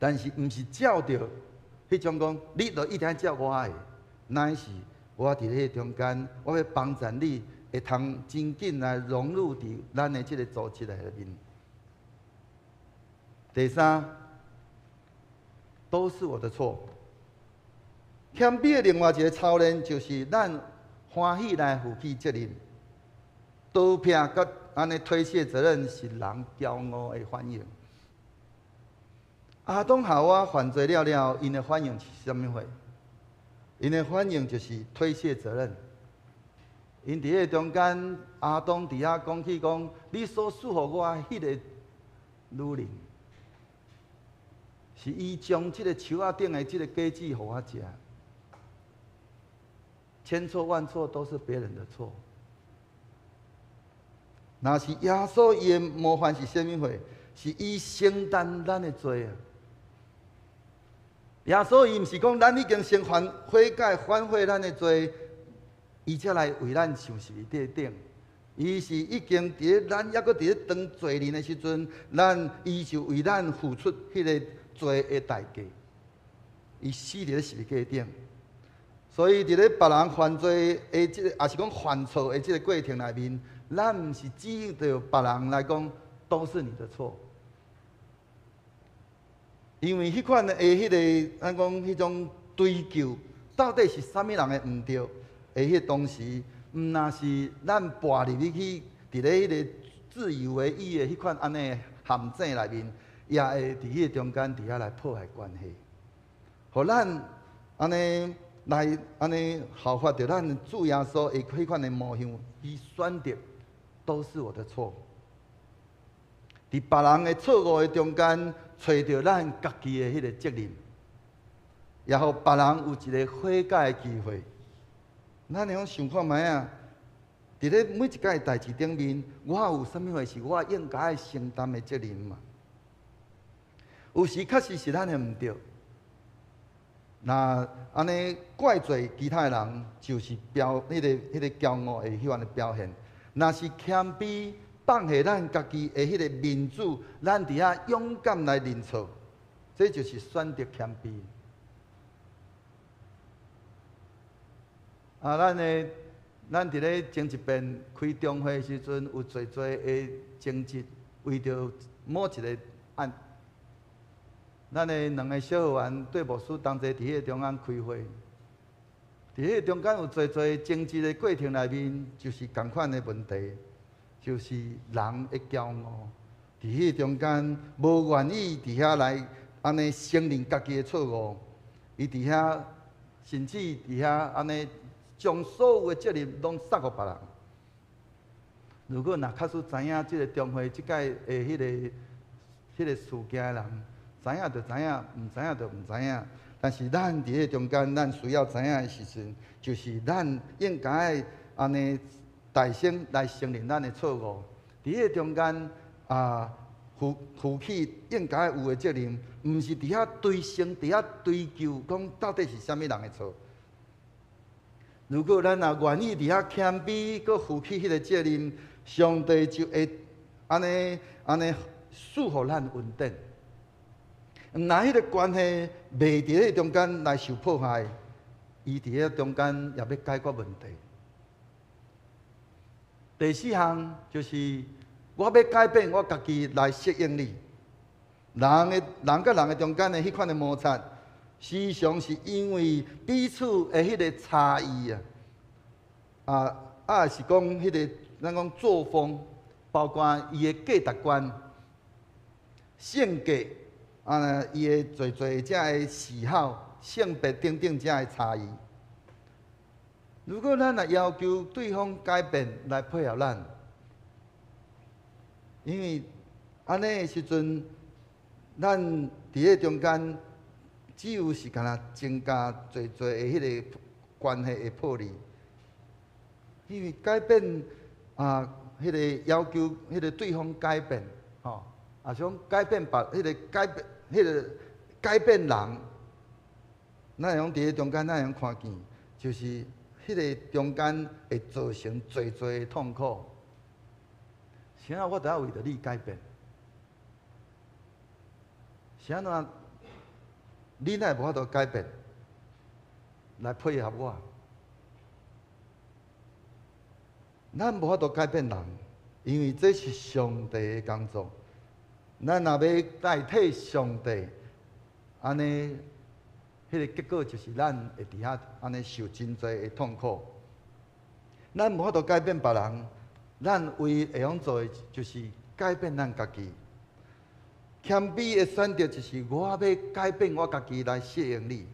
但是毋是照著彼種講，你著一定愛照我的，乃是我佇彼中間，我欲幫助你，會通真緊來融入佇咱的這个組織內面。第三，都是我的錯。謙卑的另外一个操練，就是咱歡喜來負起責任，逃避佮按呢推卸責任是人驕傲的反應。亞當夏娃犯罪了了，𪜶的反應是啥物貨？𪜶的反應就是推卸責任。𪜶佇彼個中間，亞當佇遐講起講：你所賜予我彼個女人，是伊將這個樹仔頂的這個果子予我食。千錯萬錯都是別人的錯。若是耶穌伊的模範是啥物貨？是伊承擔咱的罪啊！耶穌伊毋是講咱已經先反悔改、反悔咱的罪，伊才來為咱受十字架頂。伊是已經佇咧咱猶閣佇咧當罪人的時陣，咱伊就為咱付出彼個罪的代價。伊死佇咧十字架頂。所以佇咧別人犯罪的這個，抑是講犯錯的這個過程內面，咱毋是指著別人來講都是你的錯。因為彼款的彼个，咱講彼種追究，到底是啥物人的毋對？的彼當時，毋若是咱跋入去佇咧彼个自以為義的彼款按呢陷阱內面，也會佇彼個中間佇遐來破壞關係，予咱按呢來按呢效法著咱主耶穌的彼款的模樣，伊選擇都是我的錯。佇別人的錯誤的中間，揣著咱家己的彼个責任，也予別人有一个悔改的機會。咱會用想看覓啊？佇咧每一件代誌頂面，我有啥物貨是我應該愛承擔的責任嘛？有時確實是咱的毋對。若按呢怪罪其他的人，就是表彼个彼个驕傲的彼款的表現。若是謙卑放下咱家己的彼個面子，咱佇遐勇敢來認錯，這就是選擇謙卑。啊，咱佇咧前一遍開中會的時陣，有濟濟的爭執，為著某一個案，咱的兩个小學員對牧師同齊佇彼個中間開會，佇彼個中間有濟濟爭執的過程內面，就是仝款的問題，就是人的驕傲，佇彼個中間無願意佇遐來按呢承認家己的錯誤，伊佇遐甚至佇遐按呢將所有的責任攏捒予別人。如果若確實知影這个中會這擺的彼個事件的人，知影就知影，毋知影就毋知影。但是咱佇彼個中間，咱需要知影的時陣，就是咱應該按呢大聲來承認咱的錯誤。佇彼個中間啊，負起應該有的責任，毋是佇遐追星，佇遐追究，講到底是啥物人的錯。如果咱若願意佇遐謙卑，閣負起彼個責任，上帝就會按呢按呢賜予咱恩典。毋若彼個關係袂佇彼個中間來受破壞，伊佇彼個中間也欲解決問題。第四項就是我欲改變我家己來適應你。人的人佮人的中間的彼款的摩擦，時常是因為彼此的彼個差異啊，是講彼個咱講作風，包括伊的價值觀、性格，伊的濟濟這个嗜好、性別等等這个差異。如果咱若要求對方改變來配合咱，因為按呢的時陣，咱佇彼中間只有是干焦增加濟濟的彼個關係的破裂。因為改變啊，彼個要求彼個對方改變，吼，啊是講改變別，彼個改變，彼個改變人，咱會用佇彼中間，咱會用看見，就是彼個中間會造成濟濟的痛苦。啥物我都愛為著你改變？啥物你哪會無法度改變來配合我？咱無法度改變人，因為這是上帝的工作。咱若欲代替上帝，按呢，彼個結果就是咱會佇遐按呢受真濟的痛苦。咱無法度改變別人，咱唯一會用做的就是改變咱家己。謙卑的選擇就是我欲改變我家己來適應你。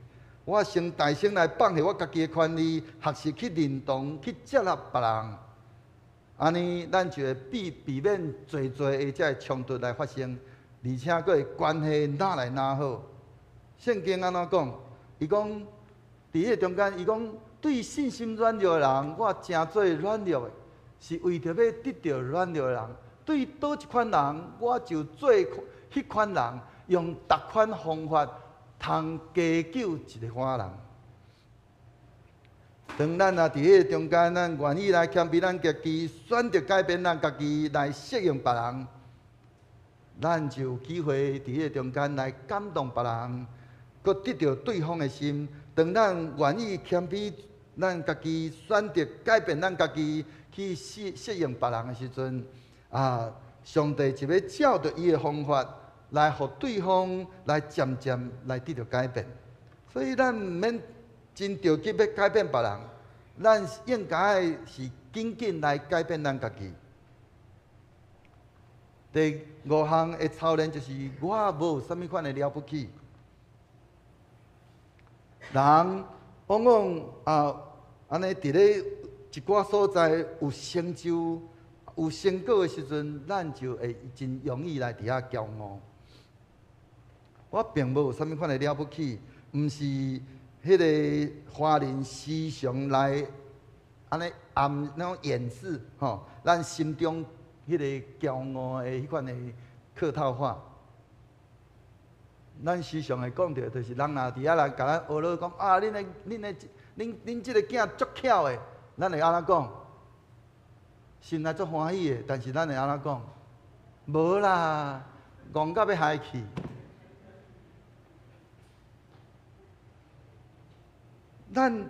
我先大聲來放下我家己的權利，學習去認同、去接納別人。按呢，咱就會避免濟濟的這个衝突來發生，而且閣會關係愈來愈好。聖經按怎講？伊講佇彼个中間，伊講對信心軟弱的人，我成做軟弱的，是為著欲得著軟弱的人；對佗一款人，我就做彼款人，用逐款方法通加救一个款人。當咱若佇彼个中間，咱願意來謙卑咱家己，選擇改變咱家己來適應別人，咱就有機會佇彼个中間來感動別人，閣得著對方的心。當咱願意謙卑咱家己，選擇改變咱家己去適應別人的時陣，啊，上帝就欲照著伊的方法來予對方來漸漸來得著改變。所以咱毋免真著急欲改變別人，咱應該是緊緊來改變咱家己。第五項的操練就是我無啥物款的了不起。人往往啊，按呢佇咧一寡所在有成就、有成果的時陣，咱就會真容易來佇遐驕傲。我並無啥物款的了不起，毋是彼个華人時常來按呢暗那種掩飾吼，咱心中彼个驕傲的彼款的客套話。咱時常會講著，就是人若佇遐來共咱學囉講啊，恁的、恁的、恁恁這个囝足巧的，咱會按怎講？心內足歡喜的，但是咱會按怎講？無啦，戇甲欲害去。咱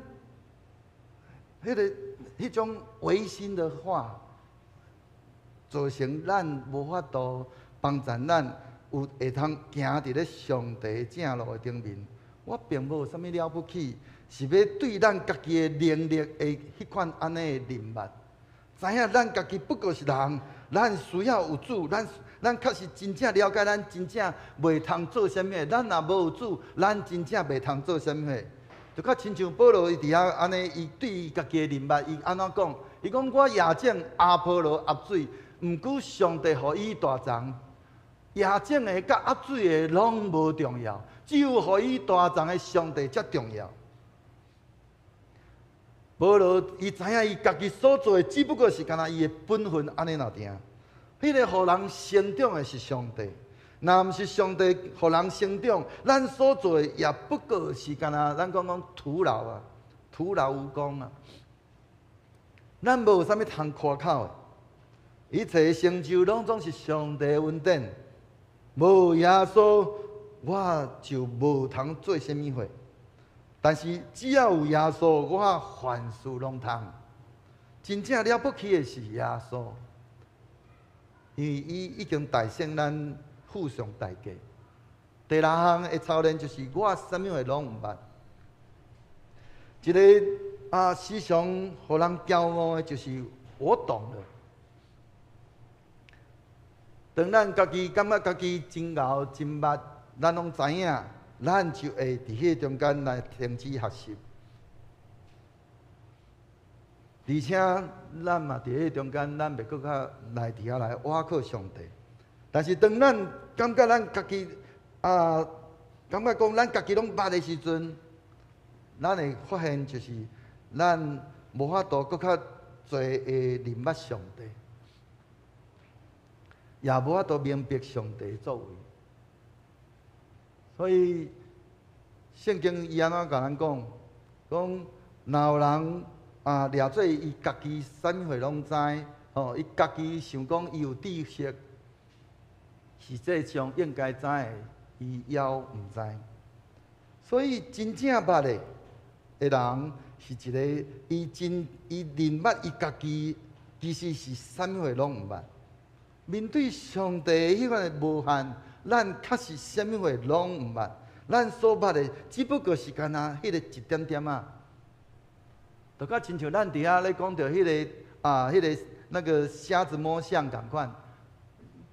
彼種違心的話，造成咱無法度幫助咱有會通行佇咧上帝正路的頂面。我並無有啥物了不起，是欲對咱家己的能力的彼款按呢的認捌。知影咱家己不過是人，咱需要有主，咱確實真正了解，咱真正袂通做啥物。咱若無有主，咱真正袂通做啥物。就較親像保羅伊佇遐按呢，伊對伊家己的認捌，伊按怎講？伊講我也種，亞波羅挹水，毋過上帝予伊大欉。也種的佮挹水的攏無重要，只有予伊大欉的上帝才重要。保羅伊知影伊家己所做的，只不過是干焦伊的本分按呢爾爾。彼個予人成長的是上帝，若毋是上帝予人成長，咱所做的也不過是干焦咱講講徒勞啊，徒勞無功啊。咱無有啥物通誇口的，一切成就攏總是上帝的恩典。無耶穌，我就無通做啥物貨。但是只要有耶穌，我凡事攏通。真正了不起的是耶穌，因為伊已經代先咱付上代價。第六項的操練就是我啥物貨攏毋捌。一個時常予人驕傲的，就是我懂了。當咱家己感覺家己真𠢕真捌，咱攏知影。咱就會佇彼個中間來停止學習，而且咱嘛佇彼個中間，咱袂閣較來佇遐來倚靠上帝。但是當咱感覺咱家己啊，感覺講咱家己攏捌的時陣，咱會發現就是咱無法度閣較濟會認捌上帝，也無法度明白上帝的作為。所以聖經伊按怎共咱講？講若有人啊，掠做伊家己啥物貨攏知，吼，伊家己想講伊有知識，實際上應該知的，伊猶毋知。所以真正捌的的人，是一个伊真伊認捌伊家己，其實是啥物貨攏毋捌。面對上帝彼款的無限，咱確實啥物貨攏毋捌。咱所捌的，只不過是干焦彼個一點點仔。就較親像咱佇遐咧講著彼個啊，彼個那個瞎子摸象仝款，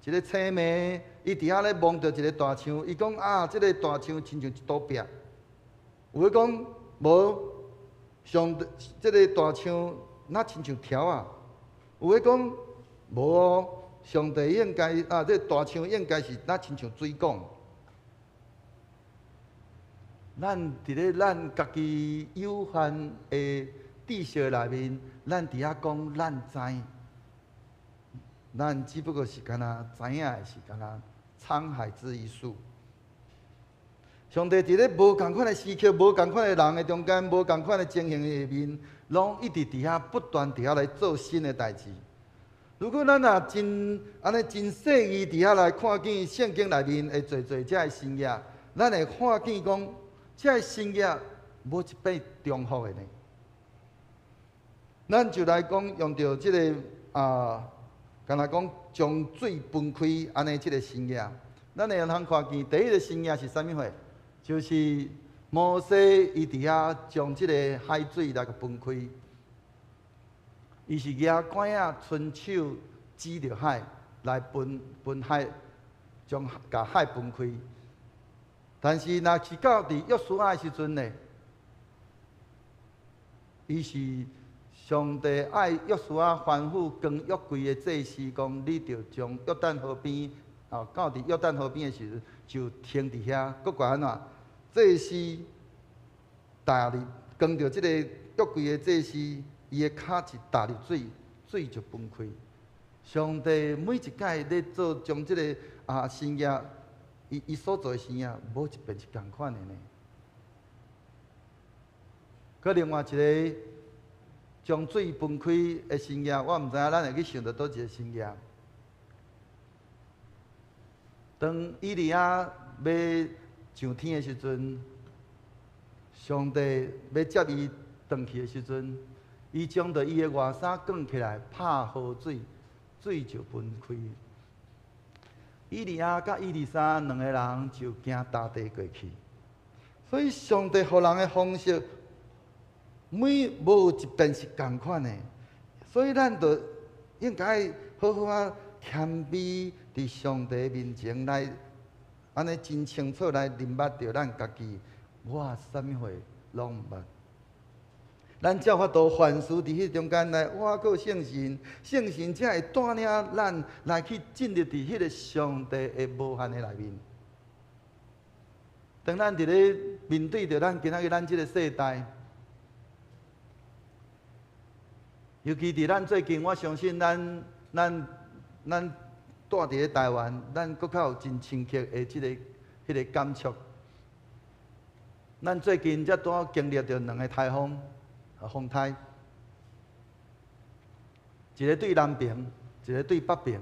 一個青盲，伊佇遐咧摸著一個大象，伊講啊，這個大象親像一堵壁。有的講無，上這個大象若親像柱仔。有的講無哦，上帝應該啊，這個大象應該是若親像水管。咱佇咧咱家己有限的知識內面，咱佇遐講咱知，咱只不過是干焦知影的是干焦滄海之一粟。上帝佇咧無仝款的時刻、無仝款的人的中間、無仝款的情形下面，攏一直佇遐不斷佇遐來做新的代誌。如果咱若真按呢真細膩佇遐來看見聖經內面的濟濟這个神跡，咱會看見講，這个神跡無一擺重複的呢。咱就來講用著這个啊，敢若講將水分開按呢這个神跡，咱會通看見第一个神跡是啥物貨？就是摩西伊佇遐將這个海水來共分開，伊是舉拐仔伸手指著海來分分海，將共海分開。但是若是到佇約書亞的時陣呢，伊是上帝愛約書亞吩咐扛約櫃的祭司講：你著將約旦河邊，哦，到佇約旦河邊的時陣，就停佇遐，閣過按怎？祭司踏入扛著這个約櫃的祭司，伊的跤一踏入水，水就分開。上帝每一擺咧做將這个啊神跡，伊所做的神跡，無一遍是仝款的呢。閣另外一个，將水分開的神跡，我毋知影咱會去想著佗一个神跡。當以利亞欲上天的時陣，上帝欲接伊轉去的時陣，伊將著伊的外衫捲起來拍河水，水就分開。以利亞佮以利沙兩个人就行踏地過去。所以上帝予人的方式，每無一遍是仝款的，所以咱就應該好好仔謙卑佇上帝面前來，按呢真清楚來認捌著咱家己，我啥物貨攏毋捌。咱才有法度凡事佇彼中間來倚靠聖神，聖神才會帶領咱來去進入佇彼个上帝的無限的內面。當咱佇咧面對著咱今仔日咱這个世代，尤其佇咱最近，我相信咱咱咱住佇咧台灣，咱閣較有真深刻的這个彼个感觸。咱最近才拄經歷著兩个颱風。風颱，一个對南爿，一個對北爿，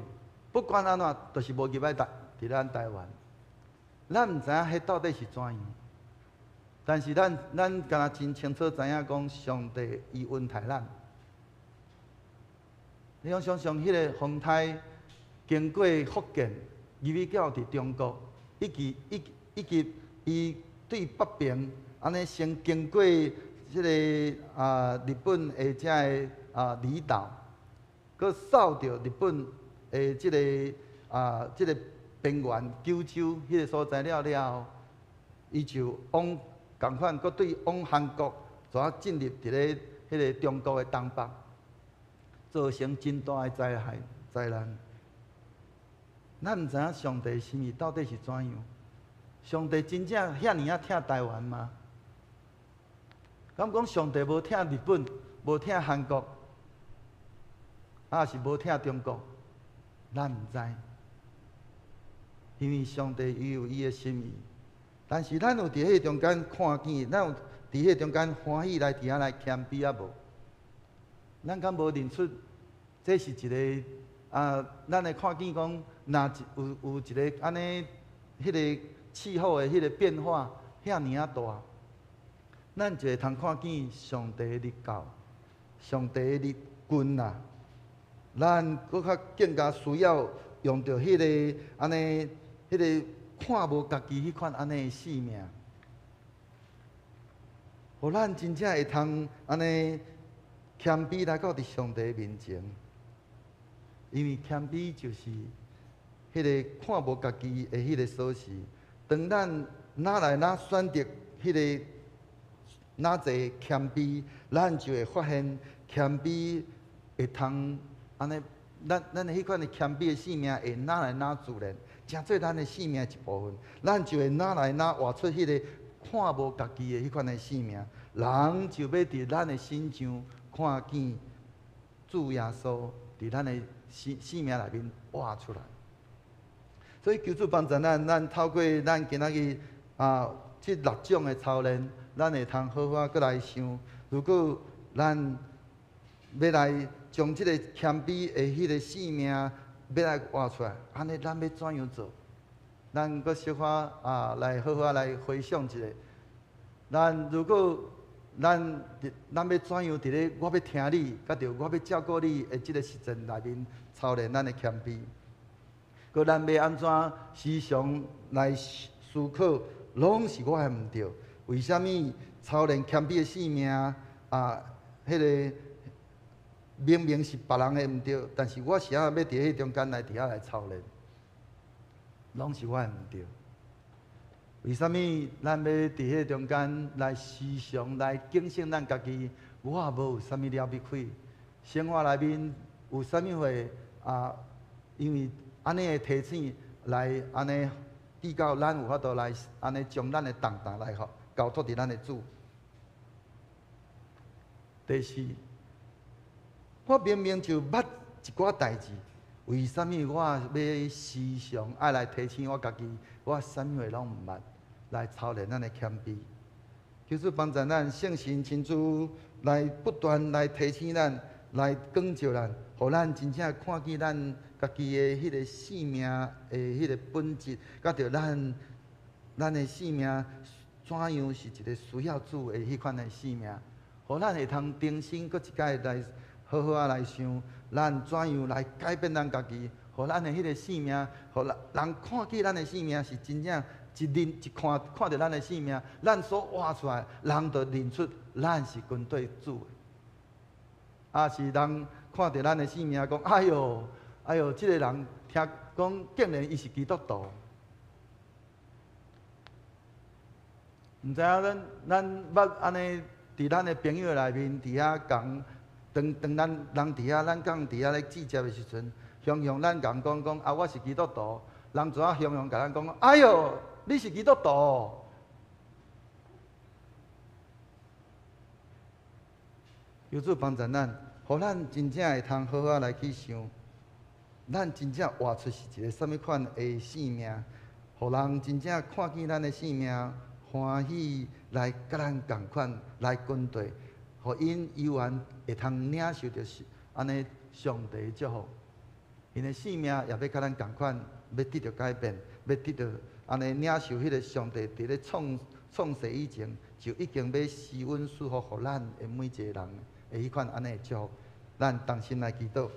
不管按怎，就是無入來台，佇咱台灣。咱毋知影彼到底是怎樣，但是咱咱敢若真清楚知影講，上帝伊恩待咱。你講想像彼个風颱經過福建，入去到佇中國，以及以以及伊對北爿，按呢先經過。這个啊，日本的這个啊離島，閣掃著日本的這个啊這个邊緣九州彼个所在了了後，伊就往仝款，閣對往韓國，怎進入佇咧彼个中國的東北，造成真大的災害災難。咱毋知影上帝心意到底是怎樣？上帝真正遐爾仔疼台灣嗎？敢講上帝無疼日本，無疼韓國，抑是無疼中國，咱毋知。因為上帝伊有伊的心意，但是咱有佇彼中間看見，咱有佇彼中間歡喜來佇遐來謙卑抑無？咱敢無認出這是一个啊？咱會看見講，若有有一个按呢，彼个氣候的彼个變化遐爾仔大。咱就會通看見上帝的日教，上帝的日軍啊！咱閣較更加需要用著彼个按呢，彼个看無家己彼款按呢的性命，予咱真正會通按呢謙卑來到佇上帝面前，因為謙卑就是彼个看無家己的彼个鎖匙。當咱哪來哪選擇彼个。哪濟謙卑，咱就會發現謙卑會通按呢，咱咱的彼款的謙卑的性命會哪來哪自然，成做咱的性命一部分，咱就會哪來哪活出彼个看無家己的彼款的性命，人就欲佇咱的身上看見主耶穌佇咱的生性命內面活出來。所以求主幫助咱，咱透過咱今仔日啊，這六種的操練。咱會通好好閣來想，如果咱欲來將這个謙卑的彼个性命欲來活出來，按呢咱欲怎樣做？咱閣小可啊來好好來回想一下。咱如果咱咱欲怎樣佇咧我欲聽你，佮著我欲照顧你的這个實踐內面操練咱的謙卑？閣咱欲按怎時常來思考，攏是我的毋對。為啥物操練謙卑的性命啊？彼个明明是別人的毋對，但是我是按怎欲佇彼中間來佇遐來操練，攏是我的毋對。為啥物咱欲佇彼中間來時常來警醒咱家己？我無有啥物了不起，生活內面有啥物話啊？因為按呢的提醒來按呢，比較咱有法度來按呢將咱的重擔來予交託佇咱的主。第四，我明明就捌一寡代誌，為啥物我欲時常愛來提醒我家己？我啥物話攏毋捌，來操練咱的謙卑。求主幫助咱聖神親自來不斷來提醒咱，來光照咱，予咱真正看見咱家己的彼个性命的彼个本質，佮著咱的性命怎樣是一个需要主的彼款的性命，予咱會通重新閣一擺來好好仔來想，咱怎樣來改變咱家己，予咱的彼个性命，予人人看見咱的性命是真正一認一看看著咱的性命，咱所活出來，人就認出咱是跟綴主的。啊，是人看著咱的性命，講：哎喲，哎喲，這个人聽講，竟然伊是基督徒。毋知影咱捌按呢，佇咱的朋友內面，佇遐講，當當咱人佇遐，咱講佇遐咧聚集的時陣，雄雄咱共講講啊，我是基督徒，人怎啊雄雄共咱講？哎喲，你是基督徒。求主幫助咱，予咱真正會通好好來去想，咱真正活出是一个啥物款的生命，予人真正看見咱的生命，歡喜來佮咱仝款來跟綴，予𪜶猶原會通領受著是按呢上帝的祝福。𪜶的生命也欲佮咱仝款，欲得著改變，欲得著按呢領受彼个上帝佇咧創世以前就已經欲施恩賜福予咱的每一个人的彼款按呢的祝福，咱同心來祈禱。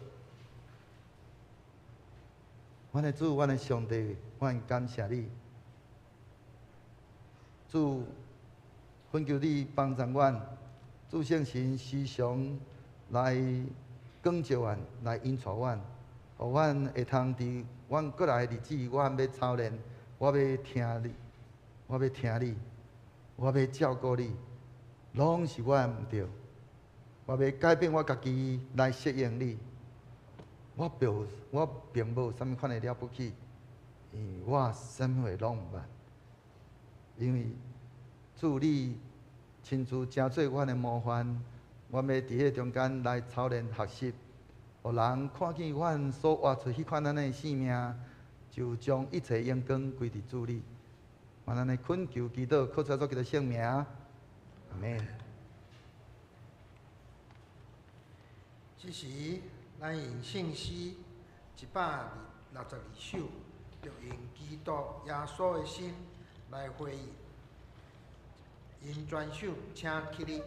阮的主，阮的上帝，阮感謝你。主，懇求你幫助阮，主聖神時常來光照阮，來引導阮，予阮會通佇阮過來的日子，阮欲操練，我欲聽你，我欲聽你，我欲照顧你，攏是我的毋對。我欲改變我家己來適應你。我並無啥物款的了不起，因為我啥物貨攏毋捌。因為主你親自成做阮的模範，阮欲佇彼中間來操練學習，予人看見阮所活出彼款按呢的生命，就將一切榮光歸佇主你。阮按呢懇求祈禱，靠主耶穌基督聖名，阿們。這時，咱用聖詩162首，著用基督耶穌的心來回應。𪜶全首請起立。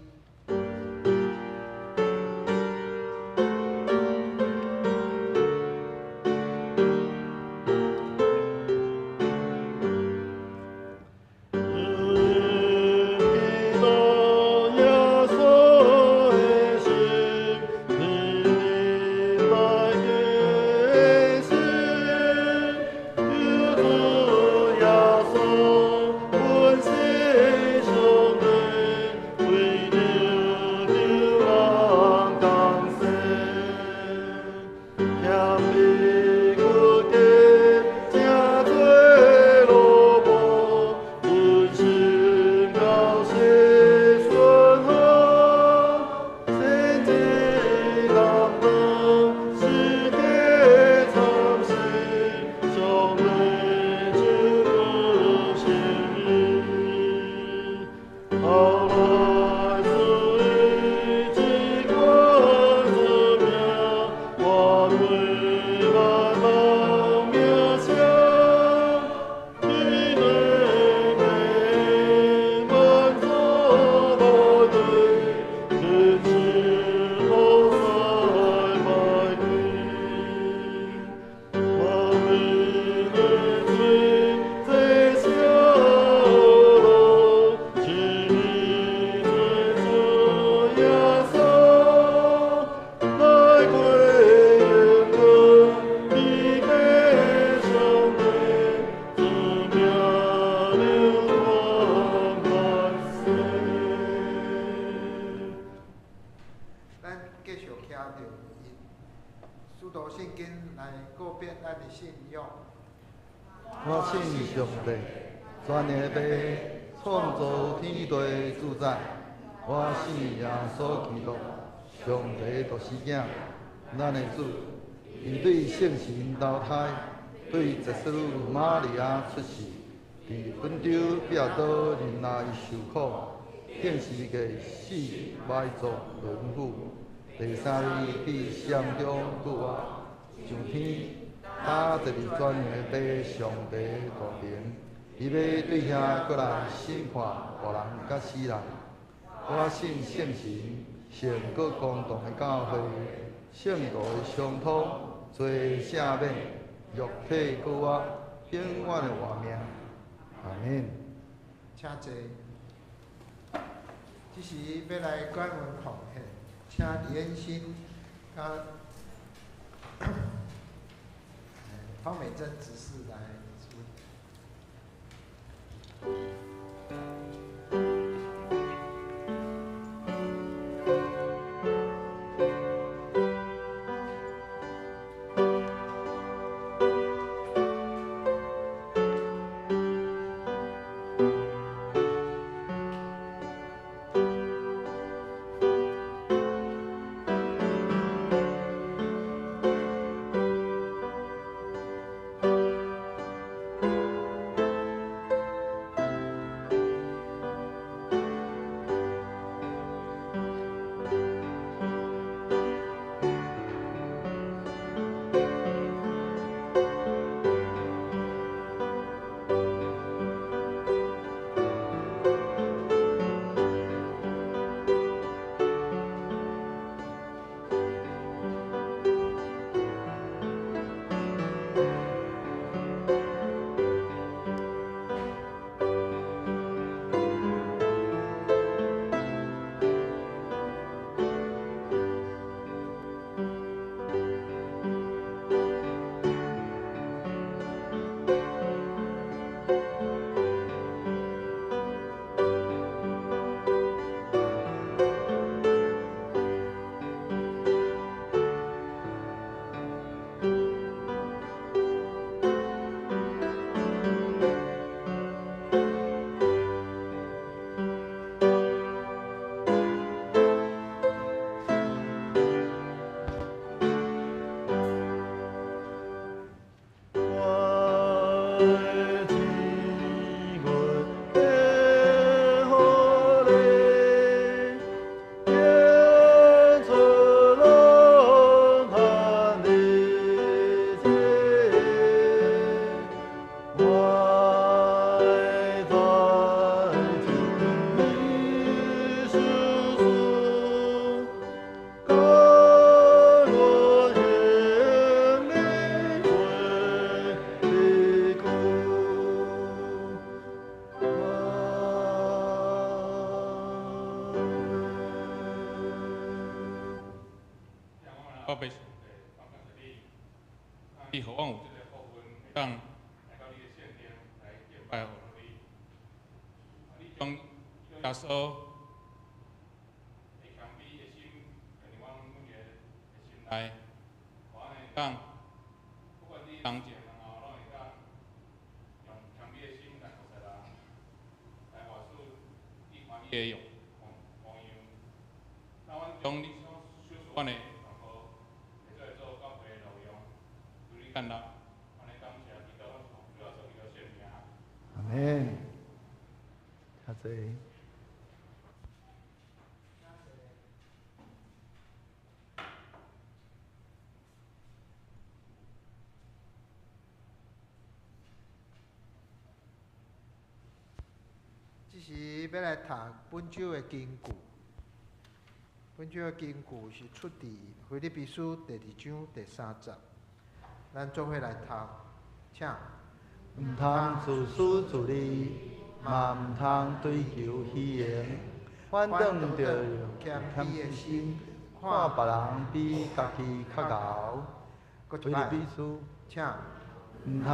我信上帝，全能的父，創造天地主宰。我信耶穌基督，上帝獨生囝，咱的主。伊對聖神投胎，對十四女瑪利亞出世，佇本丟彼拉多忍耐受苦，钉十字架死，埋葬沦府。第三日佇死人中復活，上天，搭坐佇全能的父上帝大能，伊欲對遐閣來審判活人佮死人。我信聖神，聖閣公同的教會，聖徒的相通，罪赦免，肉體復活，永遠的活命。阿們。請坐。這時欲來感恩奉獻，請李彦新佮方美珍執事來主。我爸上帝，感謝你，你予阮有這个福分，會當來到你的聖殿來敬拜學你。你將耶穌的謙卑的心，放佇阮每一个的心內，予阮會當不管佇人前人後，攏會當用謙卑的心來服侍人，來活出你歡喜的樣模樣。那阮將你所賞賜阮的禱告，會做來做教會的路用，求你悅納，按呢感謝祈禱，奉主耶穌基督聖名。阿們。請坐。這時欲來讀本周的經句。本周的經句是出佇腓立比書第二章第三節。咱做伙來讀，請。毋通自私自利，嘛毋通追求虛榮，反轉著用謙卑的心，看別人比家己較𠢕。腓立比書，請。毋通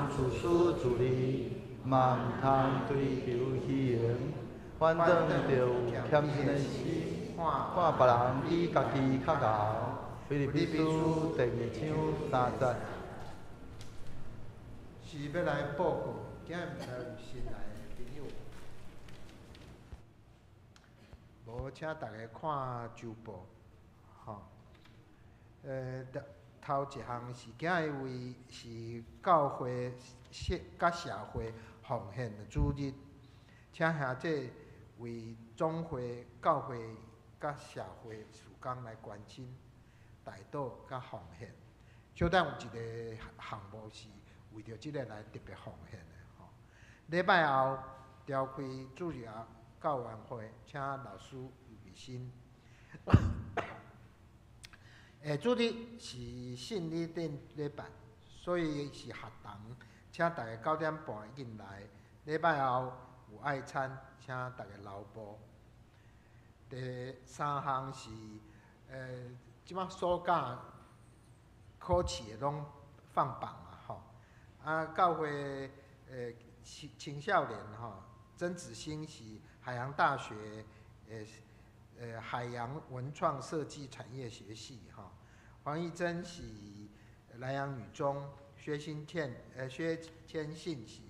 自私自利，嘛毋通追求虛榮，反轉著有謙遜的心，看別人比家己較𠢕。腓立比書第二章三節。是欲來報告，今日毋知有新來的朋友，無請逐家看周報，吼。頭一項是今日為是教會社佮社會奉獻的主日，請兄弟為總會、教會佮社會事工來關心、代禱佮奉獻。小等有一个項目是為著這个來特別奉獻的吼。禮拜後召開主日學教員會，請老師預備心。主日是聖禮典禮拜，所以是學堂，請大家9點半緊來。禮拜後有愛餐，請大家留步。第三項是，這擺暑假考試的攏放榜啊吼，啊，教會青少年吼，曾子興是海洋大學海洋文創設計產業學系吼，黃義珍是南洋女中，薛千信是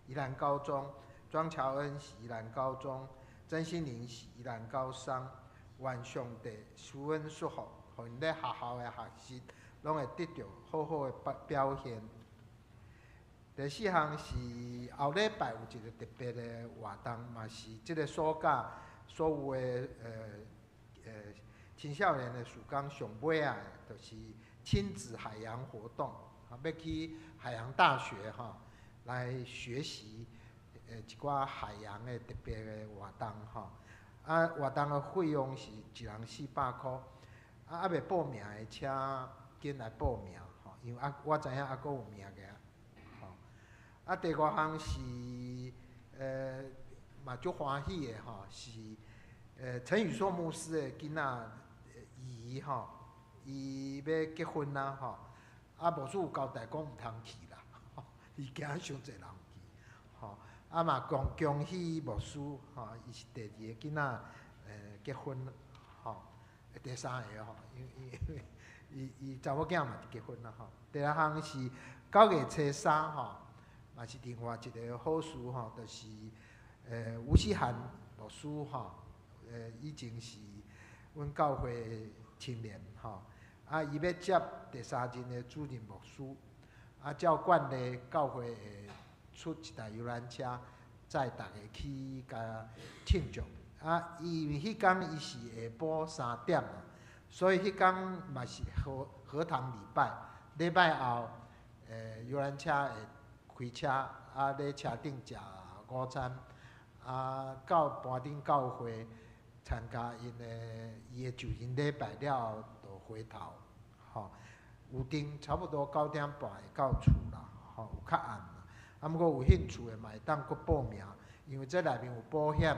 宜蘭高中，莊喬恩是宜蘭高中，曾心玲是宜蘭高商，願上帝施恩祝福，予𪜶咧學校的學習，攏會得著好好的表現。第四項是後禮拜有一個特別的活動，嘛是這个暑假所有的青少年的事工上尾仔，就是親子海洋活動，啊，欲去海洋大學吼來學習一寡海洋的特別的活動吼。啊，活動的費用是一人400箍，啊，猶未報名的，請緊來報名吼，因為啊，我知影猶閣有名額。啊，第五項是，嘛足歡喜的吼，是陳宇碩牧師的囡仔姨姨吼，伊欲結婚啦吼，啊，牧師有交代講毋通去啦，伊驚傷濟人去，吼，啊嘛恭喜牧師吼，伊是第二个囡仔結婚，吼，第三个吼，因為伊查某囝嘛結婚啦吼。第六項是9月初3吼，嘛是另外一个好事吼，就是吳錫涵牧師吼，以前是阮教會青年吼，啊，伊欲接第三任的主任牧師，啊，照慣例教會會出一台遊覽車載逐家去共慶祝。啊，因為彼工伊是下晡3點，所以彼工嘛是合堂禮拜，禮拜後，遊覽車會開車，啊，咧車頂食午餐，啊，到盤頂教會參加伊的就任禮拜了後，就回頭，吼，有定差不多9點半會到厝啦，吼，有較暗啦。啊，毋過有興趣的嘛會當閣報名，因為這內面有保險，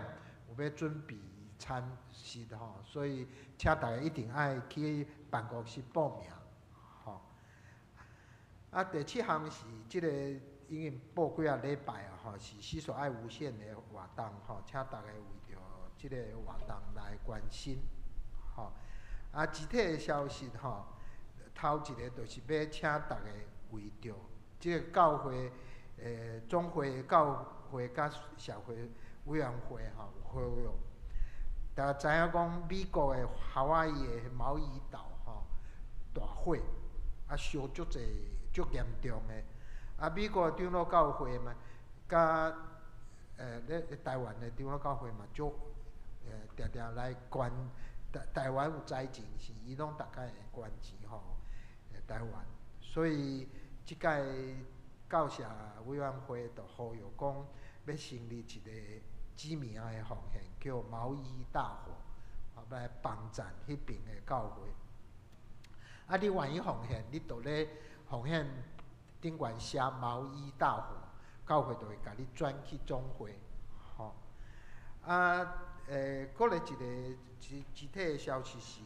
有欲準備餐食吼，所以請大家一定愛去辦公室報名，吼。啊，第七項是這个已經報幾仔禮拜啊，吼，是思索愛無限的活動，吼，請大家為著這個活動來關心，吼。啊，具體的消息吼，頭一个就是欲請大家為著這个教會，總會教會佮社會委員會吼有呼籲，大家知影講美國的夏威夷的毛伊島吼大火，啊燒足濟足嚴重的，啊美國的長老教會嘛，佮咧台灣的長老教會嘛足，定定來捐台灣有災情時，伊攏逐擺會捐錢予台灣，所以這擺教社委員會就呼籲講，欲成立一個知名的奉獻，叫毛伊大火，來幫贊彼爿的教會。啊，你願意奉獻，你就咧奉獻頂懸寫毛伊大火，教會就會共你轉去總會，吼。啊，閣來一个具體的消息是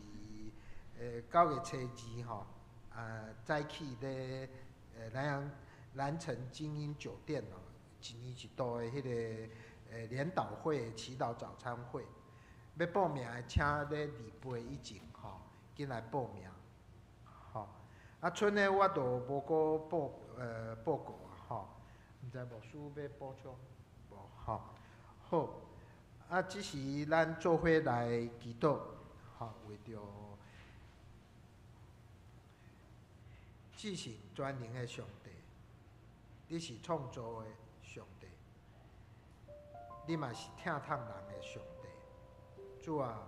，9月初2吼，啊，早起咧，南洋南城精英酒店哦，一年一度的彼个聯禱會祈禱早餐會，欲報名的請咧28以前吼，緊來報名，吼。啊，春的我就無閣報告啊，吼，毋知牧師欲補充無？吼，好，啊，這時咱做伙來祈禱，吼，為著至聖全能的上帝，你是創造的上帝，你嘛是疼痛人的上帝。主啊，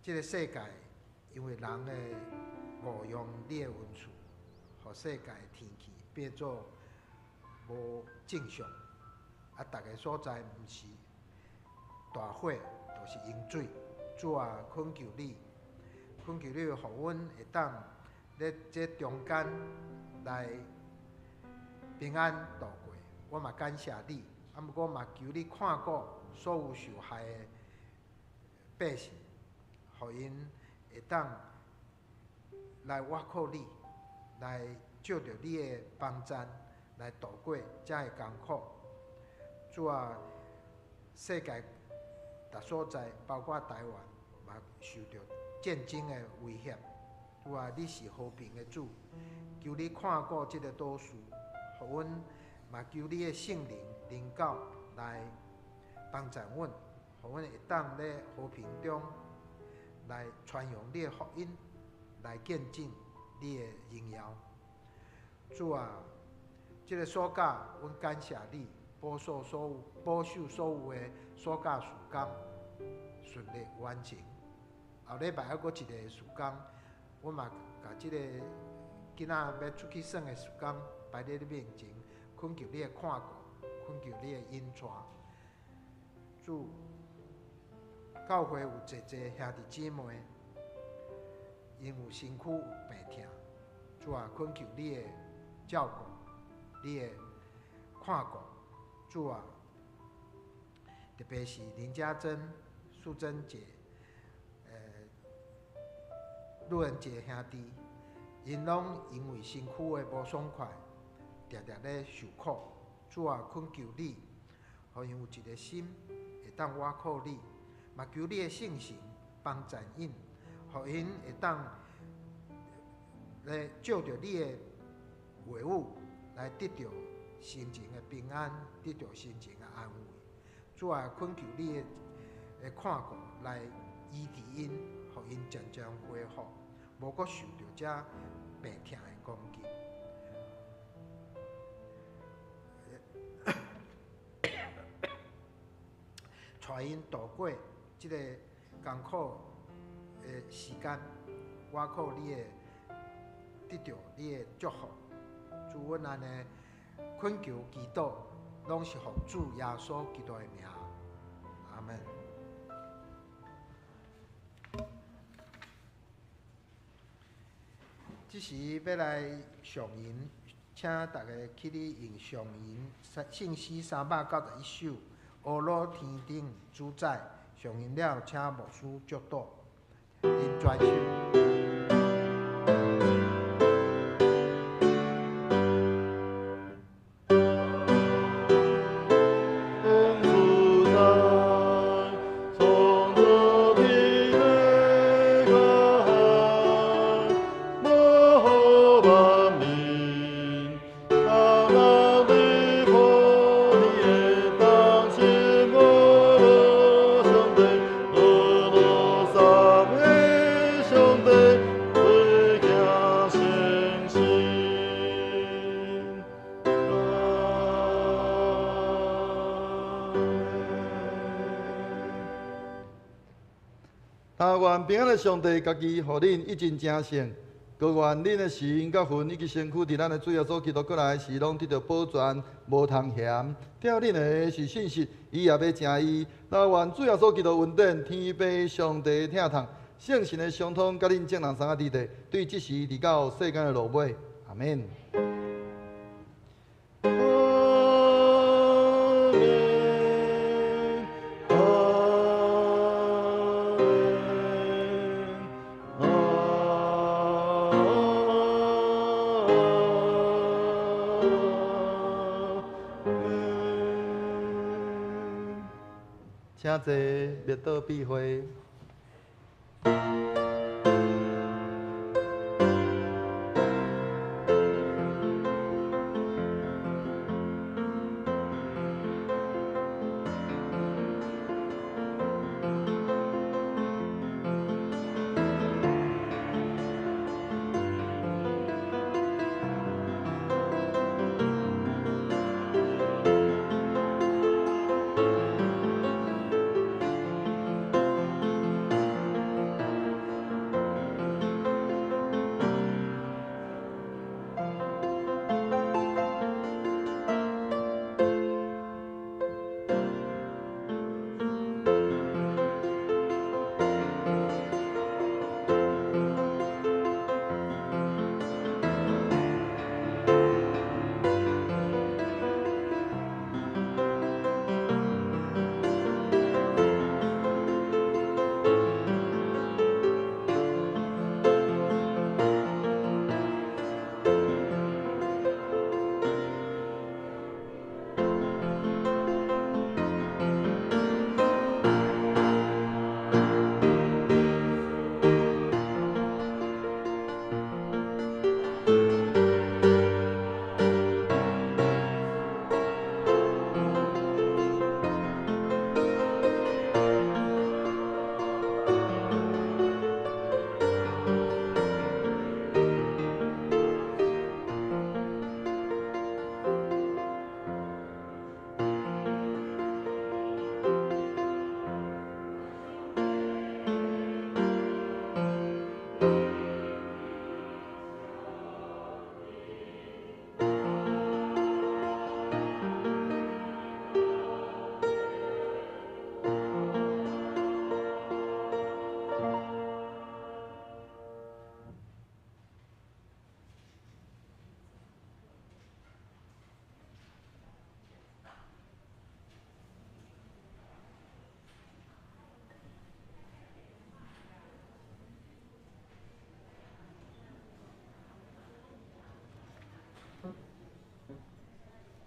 這个世界因為人的誤用你的恩賜，予世界的天氣變做無正常。啊，逐个所在毋是大火，就是淹水。主啊，懇求你，懇求你，予阮會當咧這中間來平安度過。我嘛感謝你，啊，毋過嘛求你看顧所有受害的百姓，予𪜶會當來倚靠你，來借著你的幫贊來度過遮的艱苦。主啊，世界逐所在，包括台灣，嘛受著戰爭的威脅。主啊，你是和平的主，求你看顧這个島嶼，予阮嘛求你的聖靈臨到來幫助阮，予阮會當咧和平中來傳揚你的福音，來見證你的榮耀。主啊，這个暑假，阮感謝你保守所有的暑假事工順利完成。後禮拜猶閣一个事工，阮嘛共這个囡仔欲出去耍的事工擺佇你面前，懇求你的看顧，懇求你的引帶。主，教會有濟濟兄弟姊妹，𪜶有身軀有病痛，主啊，懇求你的照顧，你的看顧。主啊，特別是林家珍、素貞姐、路人姐兄弟，𪜶攏因為身軀的無爽快，定定咧受苦。主啊，懇求你，予𪜶有一个心會當倚靠你，嘛求你的聖神幫助𪜶，予𪜶會當來借著你的話語來得著心情的平安，得著心情的安慰。主啊，懇求你的看顧來醫治𪜶，予𪜶漸漸恢復，無閣受著這病痛的攻擊。帶𪜶度過這个艱苦的時間，倚靠你的，得著你的祝福。主，阮按呢懇求祈禱，攏是奉主耶穌基督的名。阿們。這時欲來上吟，請大家起立用上吟聖詩391首，呵咾天頂主宰。上吟了，請牧師祝禱，恁專心。主宰，創造天地海，無可萬民，阿那利婆耶當心阿羅上帝，阿羅三位上帝，為行聖心。阿們。但願平安的上帝家己予恁一盡成聖，閣願恁的神佮魂以及身軀，佇咱的主耶穌基督閣來時，攏得著保全，無通嫌。疼恁的是信實，伊也欲成伊。但願主耶穌基督恩典、天父上帝疼痛、聖神的相通，佮恁眾人三個佇地，對這時直到世間的落尾。阿們。阿們，阿們，阿們。請坐，列倒閉會。